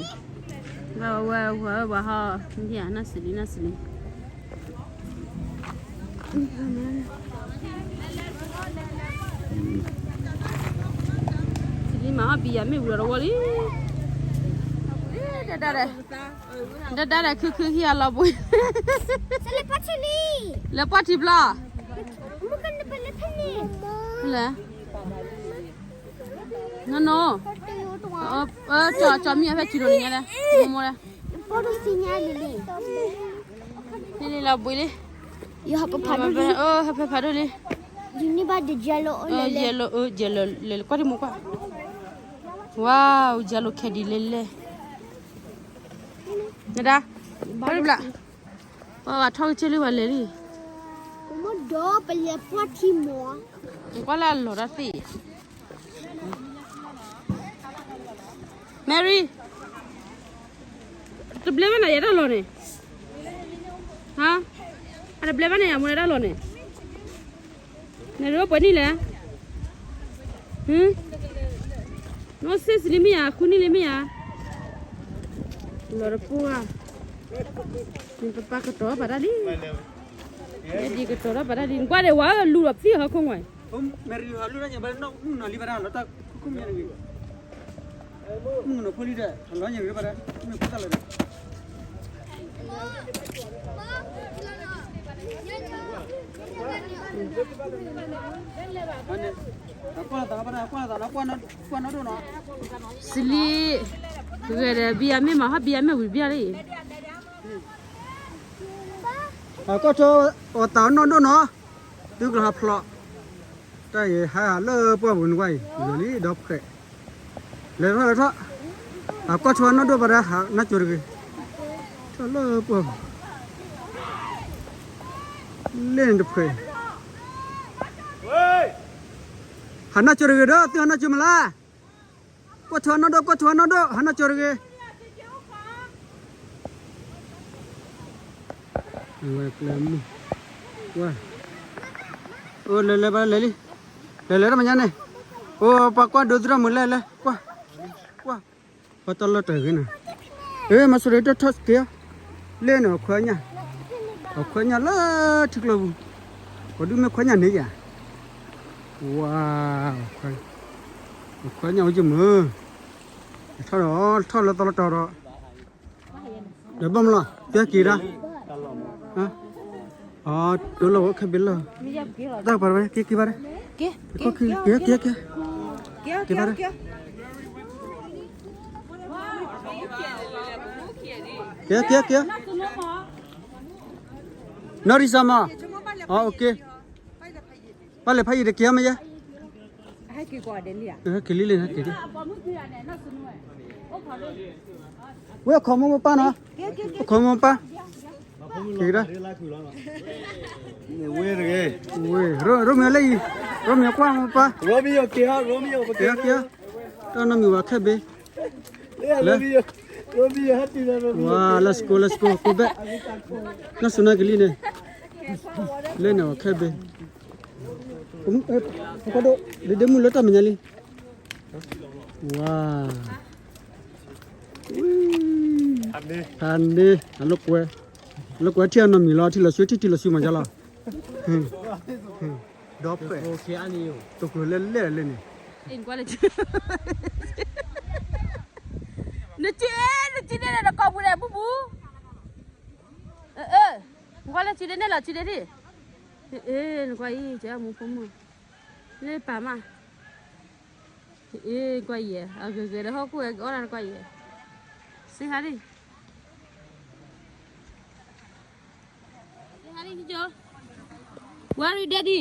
လံ, ဝဲ, ဝဲ, ဝဲ, ဝဲဟီ, နစလံ, နစလံ စလံမၤဟီၣ်ဘံယၤမ့ၣ်ဝံၤလီၤတဝီလံ, ဒၣ်ဒၣ်ဒီး, ဒၣ်ဒၣ်ဒီး ခုခုဟံၣ်အလီၤဘှံး, လၢပှၢ်ထံဘျီ, လၢ, နီၢ်နီၢ်, ကၠီမံၤအဖဲစံးဒိၣ်န့ၣ်ညါလဲၣ်, မိၢ်မိၢ်လဲၣ်, န့ၣ်လီၤဘှံးလံ, ဟဲဖဲဖးဒိၣ်လံ, ယဲလီၤ, ယဲလီၤ, လဲၤကွၢ်တံၢ်မိၢ်ကွၢ်, ဝါ, ယဲလီၤခဲဒ်လဲၣ်လဲၣ်, နဒါ, ဘၣ်တဘျီ, ပှၤဂၤထီၣ်ကစၢၢ်လံ ပှၤလဲၤလံ, ပလဲၤပှၢ်ထံမီၤ, ကွၢ်လၢအလီၤတၢ်သ့ၣ် Mary, တဘျဲဘၣ်နၤယၤတၢ်လီၢ်န့ၣ်, ဟါ, အတဘျဲဘၣ်နၤယၤမိၢ်နၤတၢ်လီၢ်န့ၣ်, နရပှဲၤနံၣ်လဲၣ်, နီၢ်စ့ၣ်စလံမ့ၢ်ယၤ ဃုနံၣ်လံမ့ၢ်ယၤ, လီၤတပှၢ်, နပပၢ်ကတီၤဘၣ်တၢ်လံ, ဒ်ကတီၤတၢ်ဘၣ်တၢ်လံ နကွၢ်ဒီးဝဲလူၤဒီးသံၣ်ဟီၣ်ခိၣ်ဝဲ စလံ, ဂဲၤဒီးဘံယၤမ့ၢ်မး ဟီၣ်ဘံယၤမ့ၢ်ဝံၤဘံယၤလံ, အကီၢ်ထီၣ်အီၣ်တၢ်နီၢ်ဒိၣ်နီၤ, သုကဟးဖျိး, တၢ်အံၤဟးလၢပှၢ်ပူၤနကွၢ်အံၤ ဂဲၤလံဒီဖှဲး, လဲၤထီၣ်လဲၤထီၣ်, အကီၢ်ထီၣ်နီၢ်ဒိၣ်ဘၣ်ဒၣ်ဟးနၢ်ကၠိတဂ့ၤ, ထီၣ်လၢပှၢ်ပူၤ, လဲၣ်န့ၣ်တဖှဲး, ဟးနၢ်ကၠိတဂ့ၤဒီး သုဟးနၢ်ကၠိမးလၢ ကွၢ်ထွဲနီၢ်ဒိၣ် ကွၢ်ထွဲနီၢ်ဒိၣ် ဟးနၢ်ကၠိတဂ့ၤ, ဝဲကျဲမုၢ်, ဝဲ, အိၣ်လဲၤလဲၤဘၣ်လဲၤလံ, လဲၤလဲၤတၢ်မညါန့ၣ်, အိၣ် ပှၤကွၢ်ဒိသရၣ်မုၣ်လဲၤလဲၤ, ကွၢ်, ကွၢ်, ပှၤတၢ်လီၢ်တၢ်ဂ့ၤနၤ, အ့ မၤစၢၤဒီးတၢ်ထီၣ်က့ၤ, လဲၣ်န့ၣ် အခွဲညၣ်, အခွဲညၣ်လၢထံကျိပူၤ, ပှၤဒုးမ့ၢ်ခွဲညၣ်န့ၣ်ယၤ, ဝါ, အခွဲညၣ်အိၣ်ယမုၢ်, ထီၣ်ဒီး ထီၣ်လၢသီလၢတီၤဒီး, ဒီးဘၣ်မလီၤ ကဲက့ၤဒၣ်, အ တိလီၤဝဲခဲဘ့လီၤ, တၢ်ပှၤဝဲက့ၤက့ၤဘၣ်ဒၣ်, က့ၤ က့ၤ က့ၤ က့ၤ က့ၤဘၣ်ဒၣ်, က့ၤ က့ၤ က့ၤ, နီၢ်ရံစၢ်မး, အ OK, ပၢ်လဲၤဖးယံာ်တက့ၤအီၤမ့ၢ်ယဲ, ဟဲက့ၤလံလံ ဟဲက့ၤလံ, ဝဲအခီမ့ၢ်ပၢ်နီၤ, အခီမ့ၢ်ပၢ်, က့ၤဒၣ်, ဝဲတဂ့ၤ, ရိမ့ၤလၢအံၤ, ရိမ့ၤကွၢ်မ့ၢ်ပၢ်, က့ၤက့ၤ, တၢ်နီတမံၤဝဲခဲဘ့, လၢ ဝါ let's go let's go ကိးဘ့ၣ်, နီၢ်စူၤနီၢ်ကလံၢ်န့ၣ်, လၢန့ၣ်ဝဲခဲဘ့ၣ်, ပကဒိး ဒ့ဒ့မုၢ်လၢတၢ်မဲာ်ညါလံ, ဝါ, ဖးန့ၢ် အလိာ်ကွဲ, လိာ်ကွဲထံၣ်အနီတမံၤလီၤ ထံၣ်လီၤဆူထံၣ်ထံၣ်လီၤဆူမၤယါလီၤ, ဒီးဖဲ, တကျိၤလဲၣ်လဲၣ်လဲၣ်န့ၣ်, နစ့, နစ့န့ၣ်ဒီးကိးပူၤန့ၣ် ဘူၣ်ဘူၣ်, နကွၢ်လၢစ့န့ၣ်လီၤစ့န့ၣ်ဒံး, နကွၢ်အံၤ ကဲမူဖိမုၣ်, လၢပာ်မး, ကွၢ်ယဲၢ် အဂ့ၤဂ့ၤဒီးဟီၣ်ခိၣ်ဝဲကအီၣ်ဒၣ်နကွၢ်ယဲၢ်, စ့ဟါဒံး, စ့ဟါဒံး, Where is daddy?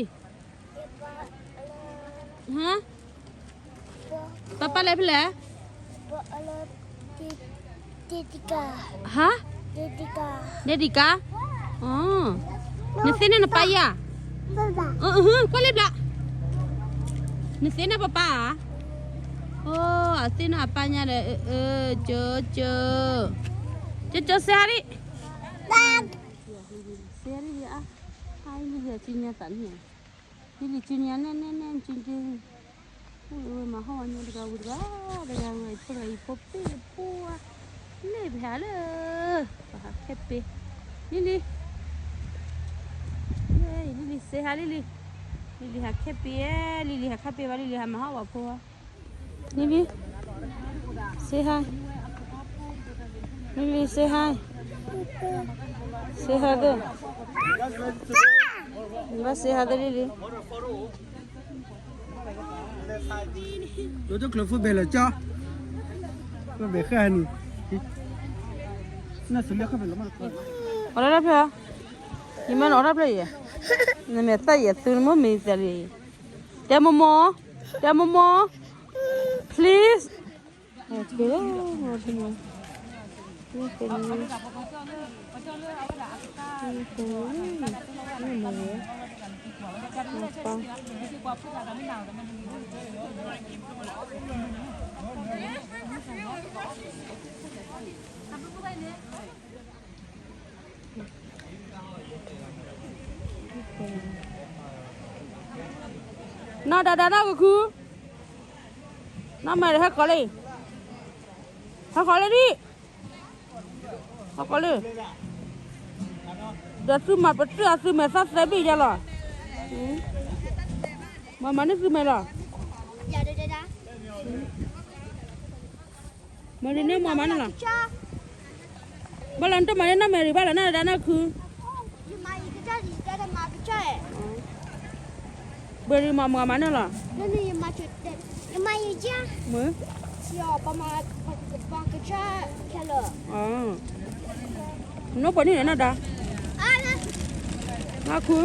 ဟါ, ပၢ်ပၢ်လဲၤဖဲလဲၣ်, ဟါ, daddy ကါ, နသ့ၣ်န့ၢ်နပၢ်ယါ, ကွၢ်လံဘျး, နသ့ၣ်န့ၢ်ပၢ်ပၢ်ဧါ, အသ့ၣ်န့ၢ်အပၢ်ညါဒီး, ကၠိ, ကၠိစ့ဟါဒံး, စ့ဟါဒံး, အါ, လံလံစုညါသးန့ၣ်, လံလံစုညါနဲနဲနဲစုညါ, မၤဟီၣ်ဝဲညါတဂၤဝံၤတဂၤ, တဂၤဝံၤအံၤဖိတဂၤအံၤဖိပ့ၢ်ဖိဧါ, လ့ၣ်ပဟးလၢ, ပဟးခဲပ့ၢ်, လံလံ, လံလံစ့ဟါလံလံ, လံလံဟးခဲပ့ၢ်, လံလံဟးခဲပ့ၢ်ဘၣ် လံလံဟးမၤဟီၣ်ဝဲဖိဧါ Lily, say hi. Lily, say hi. Say hi there. Bye, say hi there, Lily. အိၣ်လၢဖျၢၣ်, ယမ့ၢ်နီၣ်အီၣ်တၢ်ဖျၢၣ်အံၤ, နမ့ၢ်သၣ်ယဲၢ်သူ နမ့ၢ်မ့ၢ်သးလံ, တဲမိၢ်မိၢ်, တဲမိၢ်မိၢ်, please.နီၢ်ဒါဒါနီၢ်ကခု, နီၢ်မဲာ်ဟဲဃီၤလံ, ဟဲဃီၤလံဒံး, ဟဲဃီၤလံ, ဒီးသုမၤပတုာ်အသုမဲာ်သၣ်သၢဘ့ၣ်ယါလီၤ, မၤမၤန့ၢ်သုမဲာ်လီၤ. မၤဒ်န့ၣ်မၤမၤန့ၣ်လီၤ. ဘၣ်လီၤနတမၤန့ၢ်နီၢ်မဲာ်ရံၤဘၣ်လီၤ နီၢ်ဒါနီၢ်ခု, ဘၣ်ရံၤမၤမၤမၤန့ၣ်လီၤ. မ့ၢ်, နီၢ်ပှၤန့ၣ်နီၢ်ဒါ, နီၢ်ခု,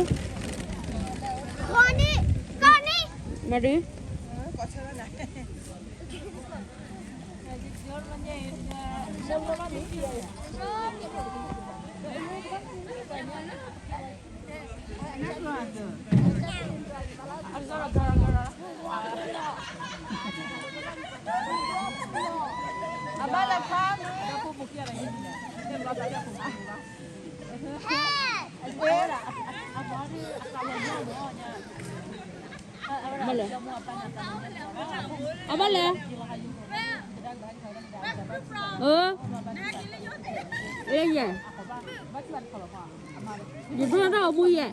မၤဒ် အဘၣ်လဲၣ်, အ, ယဲ, ယဘၣ်တၢ်အမူယဲ,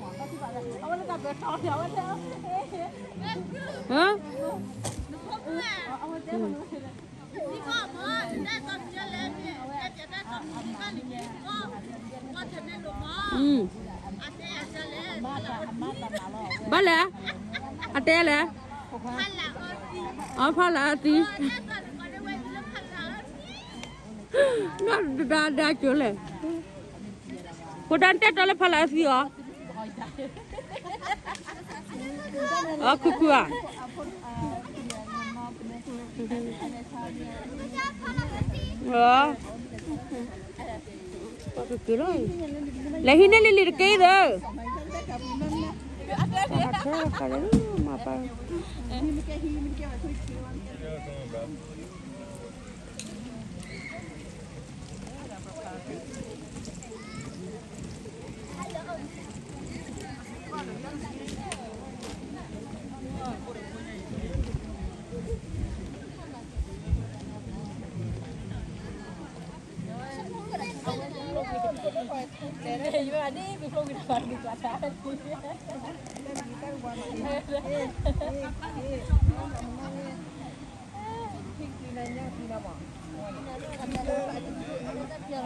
ဟ, ဘၣ်လဲၣ်, အတဲလဲၣ်, အဖီလာ်အသံ, နီၢ်တဒါဒါကၠိလဲၣ်, ဖိဒါတဲတီလၢဖီလာ်အသံအီၤ, အီၣ်ခုၣ်ခုၣ်ဧါ ကလီ, လဲၤဟံးန့ၢ်လံလံတက့ၢ်ဒီး, မၤထဲတခါလၢမၤပၢ် ကွၢ်လၢပှ့ၤထီၣ်ကိးမုၢ်န့ၣ်, ကွၢ်လၢပှ့ၤထီၣ်နကွၢ်ပှ့ၤကိးမုၢ်န့ၣ်, တၢ်တဂ့ၤတဘၣ်ဒီး, ပှၤကဒ်လၢယၤ, ပျၢ်တၢ်ဘါယၤ, ဘၣ်ပျၢ်န့ၣ်ကသုတၢ်ဘါ, ပျၢ်ဘါလီၤပျၢ်, က့ၤလီၤနီတဘျီ, ကဘါထုပျၢ်ပျၢ်က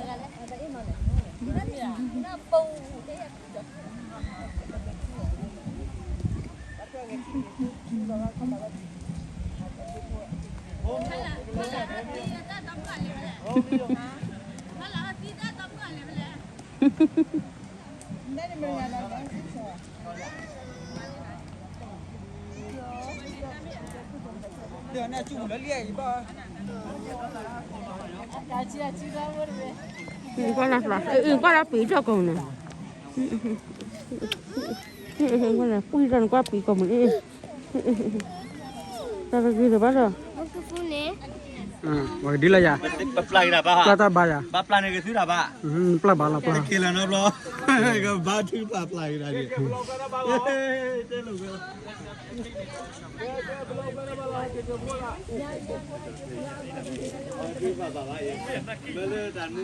ဒါန့ၣ်,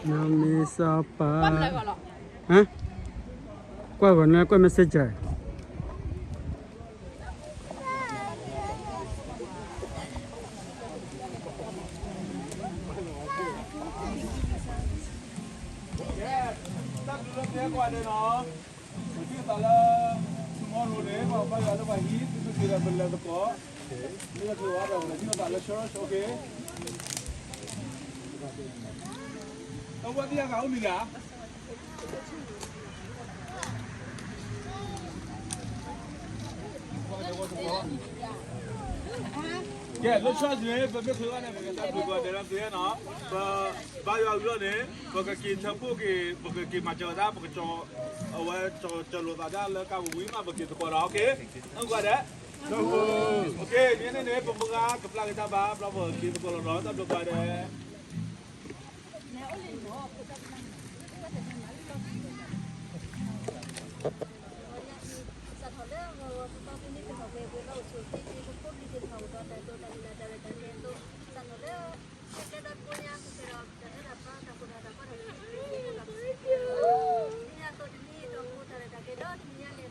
နမ့ၢ်စီၤပၤ, ကွၢ်ဂီၤန့ၣ် ကွၢ် messenger. တၢ်ဘျုးလၢပှဲၤကွၢ်ဒဲးနီၤ, ပထံၣ်သးလၢ tomorrow န့ၣ် ပဘါယွၤလၢပှၤဟံး သုးက့ဒီးပလဲၤသကိး, မ့ၢ်လၢပှၤဒီးပထံၣ်သးလၢ church, okay. တဝဲသ့ၣ်ညါကအိၣ်မံၤဒၣ် ကဲ လၢ church န့ၣ် ပမ့ၢ်ချုးဘၣ်န့ၣ် ပကတၢ်ဘျုးပှဲၤဒဲးလၢသုနီၤ, ပဘါယွၤအဂီၢ်န့ၣ် ပကက့ၤထၢဖှိၣ်က့ၤ ပကက့ၤမၤစၢၤသး ပကကၠီ, အဝဲကၠီလီၤသးဒၣ်လၢကးပူၤဝံၤမး ပက့ၤသကိးဒီး okay, အဂီၢ်ဒဲး, okay, မ့ၢ်န့ၣ်န့ၣ် ပမုၢ်ဂၤကပျၢ်က့ၤတၢ်ဘါ ဘျီပက့ၤသကိးလီၤနီၤ, တၢ်ဘျုးပှဲၤဒဲး. ပပှဲၤဒီးဂံၢ်ဘါအိၣ်ဆူၣ်အိၣ်ချ့, ပှဲၤဒီးတၢ်သူၣ်ဖှံသးညီအိၣ်ဒီး ပှဲၤဒီးကစၢ်ကဒါ, ဒီးပကလိၣ်ဘၣ်ဒ်တၢ်ကဒုးကညးလၢပှၤလၢအဃုကညးနၤကီၢ်တဖၣ် ကစၢ်သ့ၣ်တဖၣ်, ဒီးကဒိးဒိကနၣ်တၢ်သ့ၣ်တဖၣ်ယၤအံၤ, ဒီးတၢ်ရဲၣ်တၢ်ကျဲၤမုၢ်လီၢ်ခံ, ဒီးဆၢဂ့ၤဆၢဝါက့ၤဖိမုၣ်ဖိခွါသ့ၣ်တဖၣ် တၢ်အိၣ်မူတၢ်ဒိၣ်ထီၣ်ထီထီၣ်သ့ၣ်တဖၣ်, မ့ၢ်ပှၤသ့ၣ်တဖၣ်လၢအဒိးလၢတၢ်ဘၣ်ယွၤအသးဒီးပှၤကညီအသး, ဒီးကကဲထီၣ်တၢ်ဂံၢ်တၢ်ဘါလၢတၢ်အိၣ်ဖှိၣ်တၢ်ဒိၣ်ထီၣ်ထီထီၣ်အဂီၢ်, ကကဲထီၣ်တၢ်ဘျုးတၢ်ဖှိၣ်လၢထံကီၢ်ဒီးပှၤကလုာ်အဂီၢ်, ကကဲထီၣ်တၢ်ဖုအီၣ်ဒီးမိၢ်ပၢ်သ့ၣ်တဖၣ်အဂီၢ်, မ့ၢ်မၤစၢၤဒီးပှၤကညီအဝဲသ့ၣ်တ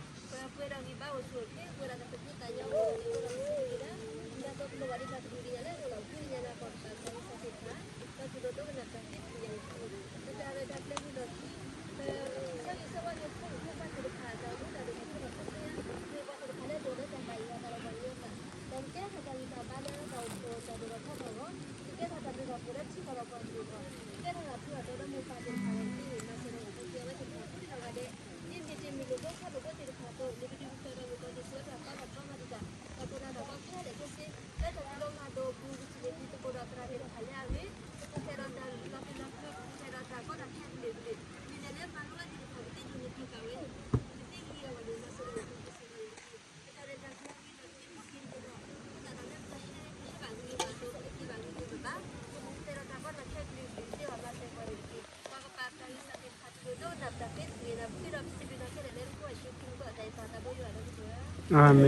ဖၣ် ဃုာ်ဒီးဂၤဒဲး ဒ်မ့ၢ်တ့ၢ်မ့ၢ်လိာ်ဘၣ်ခီၣ်လိာ်ဘၣ်သ့ၣ်တဖၣ်အသိး, မ့ၢ်ပဒုးပသးဒီးမုၢ်ကီၢ်လံၢ်ဆူၣ်ဝဲတၢ်သီထီၣ်ထီမၤဒံးတၢ်, ဒီးပှၤဒၣ်ဒီးပှၤခဲလၢာ်ခဲဆ့, လၢတၢ်ဖံးလိမၤဒိးအပူၤ ပစံးဘျုးက့ၤသကိးဒီးသရၣ်သ့ၣ်တဖၣ်လၢအဂ့ၤ, ပကဆဲးဒီးတၢ်လီၤဖးလီၤဖျါ, ပကဆဲးဒီးတၢ်ကီတၢ်ခဲအဘျုးအဘျုး, မ့ၢ်လဲၤလၢပှၤလိဝဲသ့ၣ်တဖၣ် ပသ့ၣ်ညိၣ်န့ၢ်က့ၤဘၣ်ဝဲ, ပသ့ၣ်ဂံၢ်အီၤဘၣ်န့ၣ် မၤစၢၤဒီးပှၤကညီအဂီၢ်, ပတၢ်ရဲၣ်တၢ်ကျဲၤအဂ့ၤဒီး ပသ့ၣ်မၤက့ၤသကိးဒီး ပသးဒီးလၢပတၢ်ဟ့ၣ်ဂံၢ်ဟ့ၣ်ဘါဂ့ၤဂ့ၤဘၣ်သိး ပကက့ၤဘၣ်ဂ့ၤဂ့ၤဘၣ်ဘၣ်, ပကဆဲးဒီးတၢ်ကီတၢ်ခဲအဘျုးအဘျုး ပသ့ၣ်ဘၣ်မၤစၢၤပှၤန့ၣ်တက့ၢ်. ပှၤကပာ်ပှၤဂံၢ်စၢ်သ့ၣ်တဖၣ် တုၤဒိၣ်နၢ်ပတၢ်သ့ၣ်တဖၣ်န့ၣ် ပဃ့ဒီးပစံးဘျုးနၤခဲလၢာ်လၢ နဖိယ့ၣ်ၡူးခရံာ်အမံၤ အတၢ်အံၤသးတၢ်ဘိယွၤလၢကစၢ်, အၤမ့ၣ်.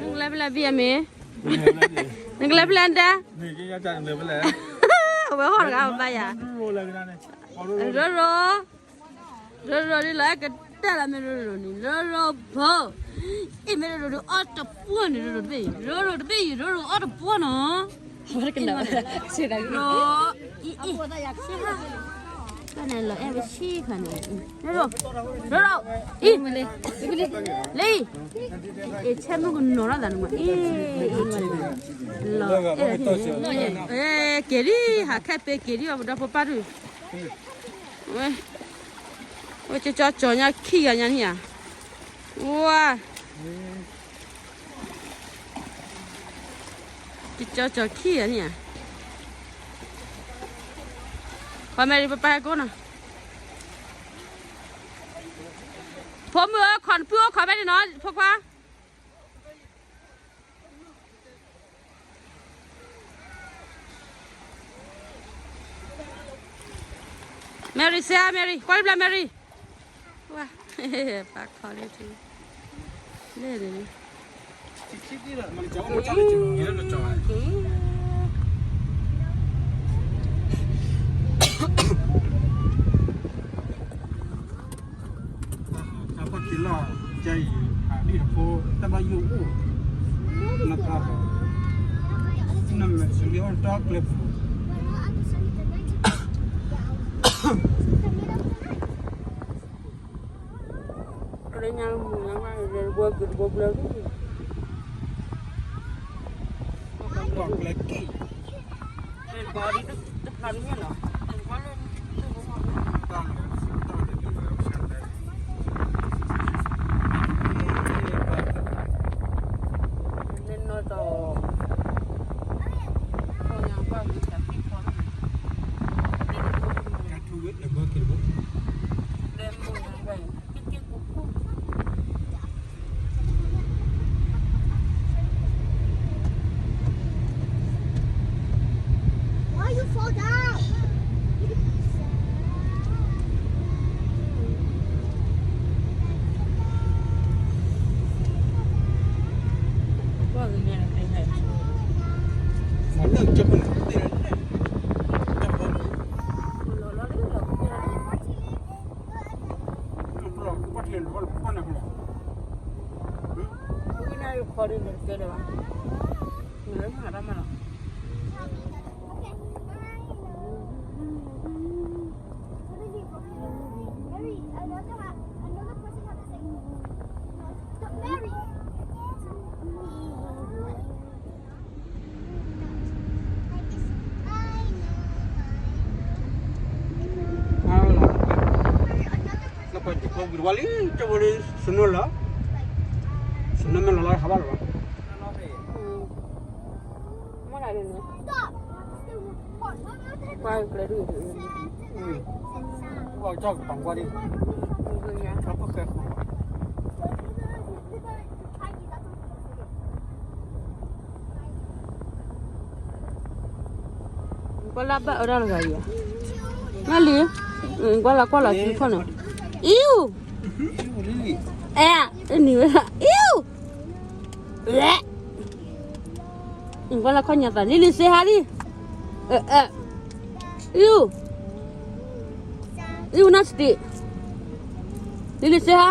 နကလဲၤဖဲလဲၣ်ဘံၣ်အမ့ၢ်, နကလဲၤဖဲလဲၣ်နတဲ, အဝဲဟီၣ်တဂၤဘၣ်ယၤ, ရိရိ, ရိရိဒ်လၢကတၢၢ်လီၤမ့ၢ်ရိရိန့ၣ် ရိရိဖိ အ့ၣ် မ့ၢ်ရိၤရိၤအီၣ်တပှီၢ်န့ၣ် ရိၤရိၤတဘ့ၣ်အံၤ ရိၤရိၤတဘ့ၣ်အံၤ ရိၤရိၤအီၣ်တပှီၢ်နီၤ, အ့ၣ် အ့ၣ် ဘၣ်န့ၣ်လီၤအဲၣ်ဝဲဆံးခါန့ၣ်, ရိၤရိၤ အ့ၣ် လၢအံၤ အ့ၣ် ဆဲမုၢ်ကနီၤထီၣ်သးန့ၣ်မး အ့ၣ် အ့ၣ် လီၤအဲၣ် က့ၤလံ ဟးခဲပ့ၤက့ၤလံ အပဒီဖိပၢ်ဒုး ဝဲ ဝဲကၠီကၠီညါခံဂၤညါန့ၣ်ဧါ, ဝါ ကၠီကၠီခံဂၤန့ၣ်ဧါ, ခီမဲရံ ပပၢ်ဟဲကိးနီၤ, ဖိမုၣ်ဧၢ ခီနပုၢ်အိၣ်ခီဖဲန့ၣ်နီၤ ဖိခွါ Mary စဲ Mary ကွၢ်လံဘျီ Mary, ဝါ ပၢ်ခီလၢထံ လဲၣ်န့ၣ် တၢ်ပှၤက့ၤလီၤ ကဲအံၤ အဒံၣ်တဖိ တၢ်ဘၣ်ယိၣ်အိၣ် နကါ နမဲာ်စလံအီၣ်တၢ်ကျဲပူၤ လၢညါမူညါမး ဘှီက့ၤတဘိဘျီ ပှၤကျဲက့ၤ Why you fall down? လၢပှၤတခီဝံၤဝါလံ ကၠိဝဲလၢ snow လီၤ snow မ့ၢ်လီၤလီၤဟးဘၣ်လီၤဘၣ် ကွၢ်ကျဲဒု ကွၢ်ကၠီကပၤကွၢ်ဒံ ကပကဲ ကွၢ်လၢဘၣ်အၢဒၣ်တဂၤအံၤ, နလံ, ကွၢ်လၢကွၢ်လၢစုဖီၣ်န့ၣ်, အံၤ, အဲ, နံၤဝဲ, အံၤ, ကွၢ်လၢခီၣ်ညါသး လံလံစ့ဟါလံ, အဲ, အဲ, အံၤ, အံၤနစတံး, လံလံစ့ဟါ.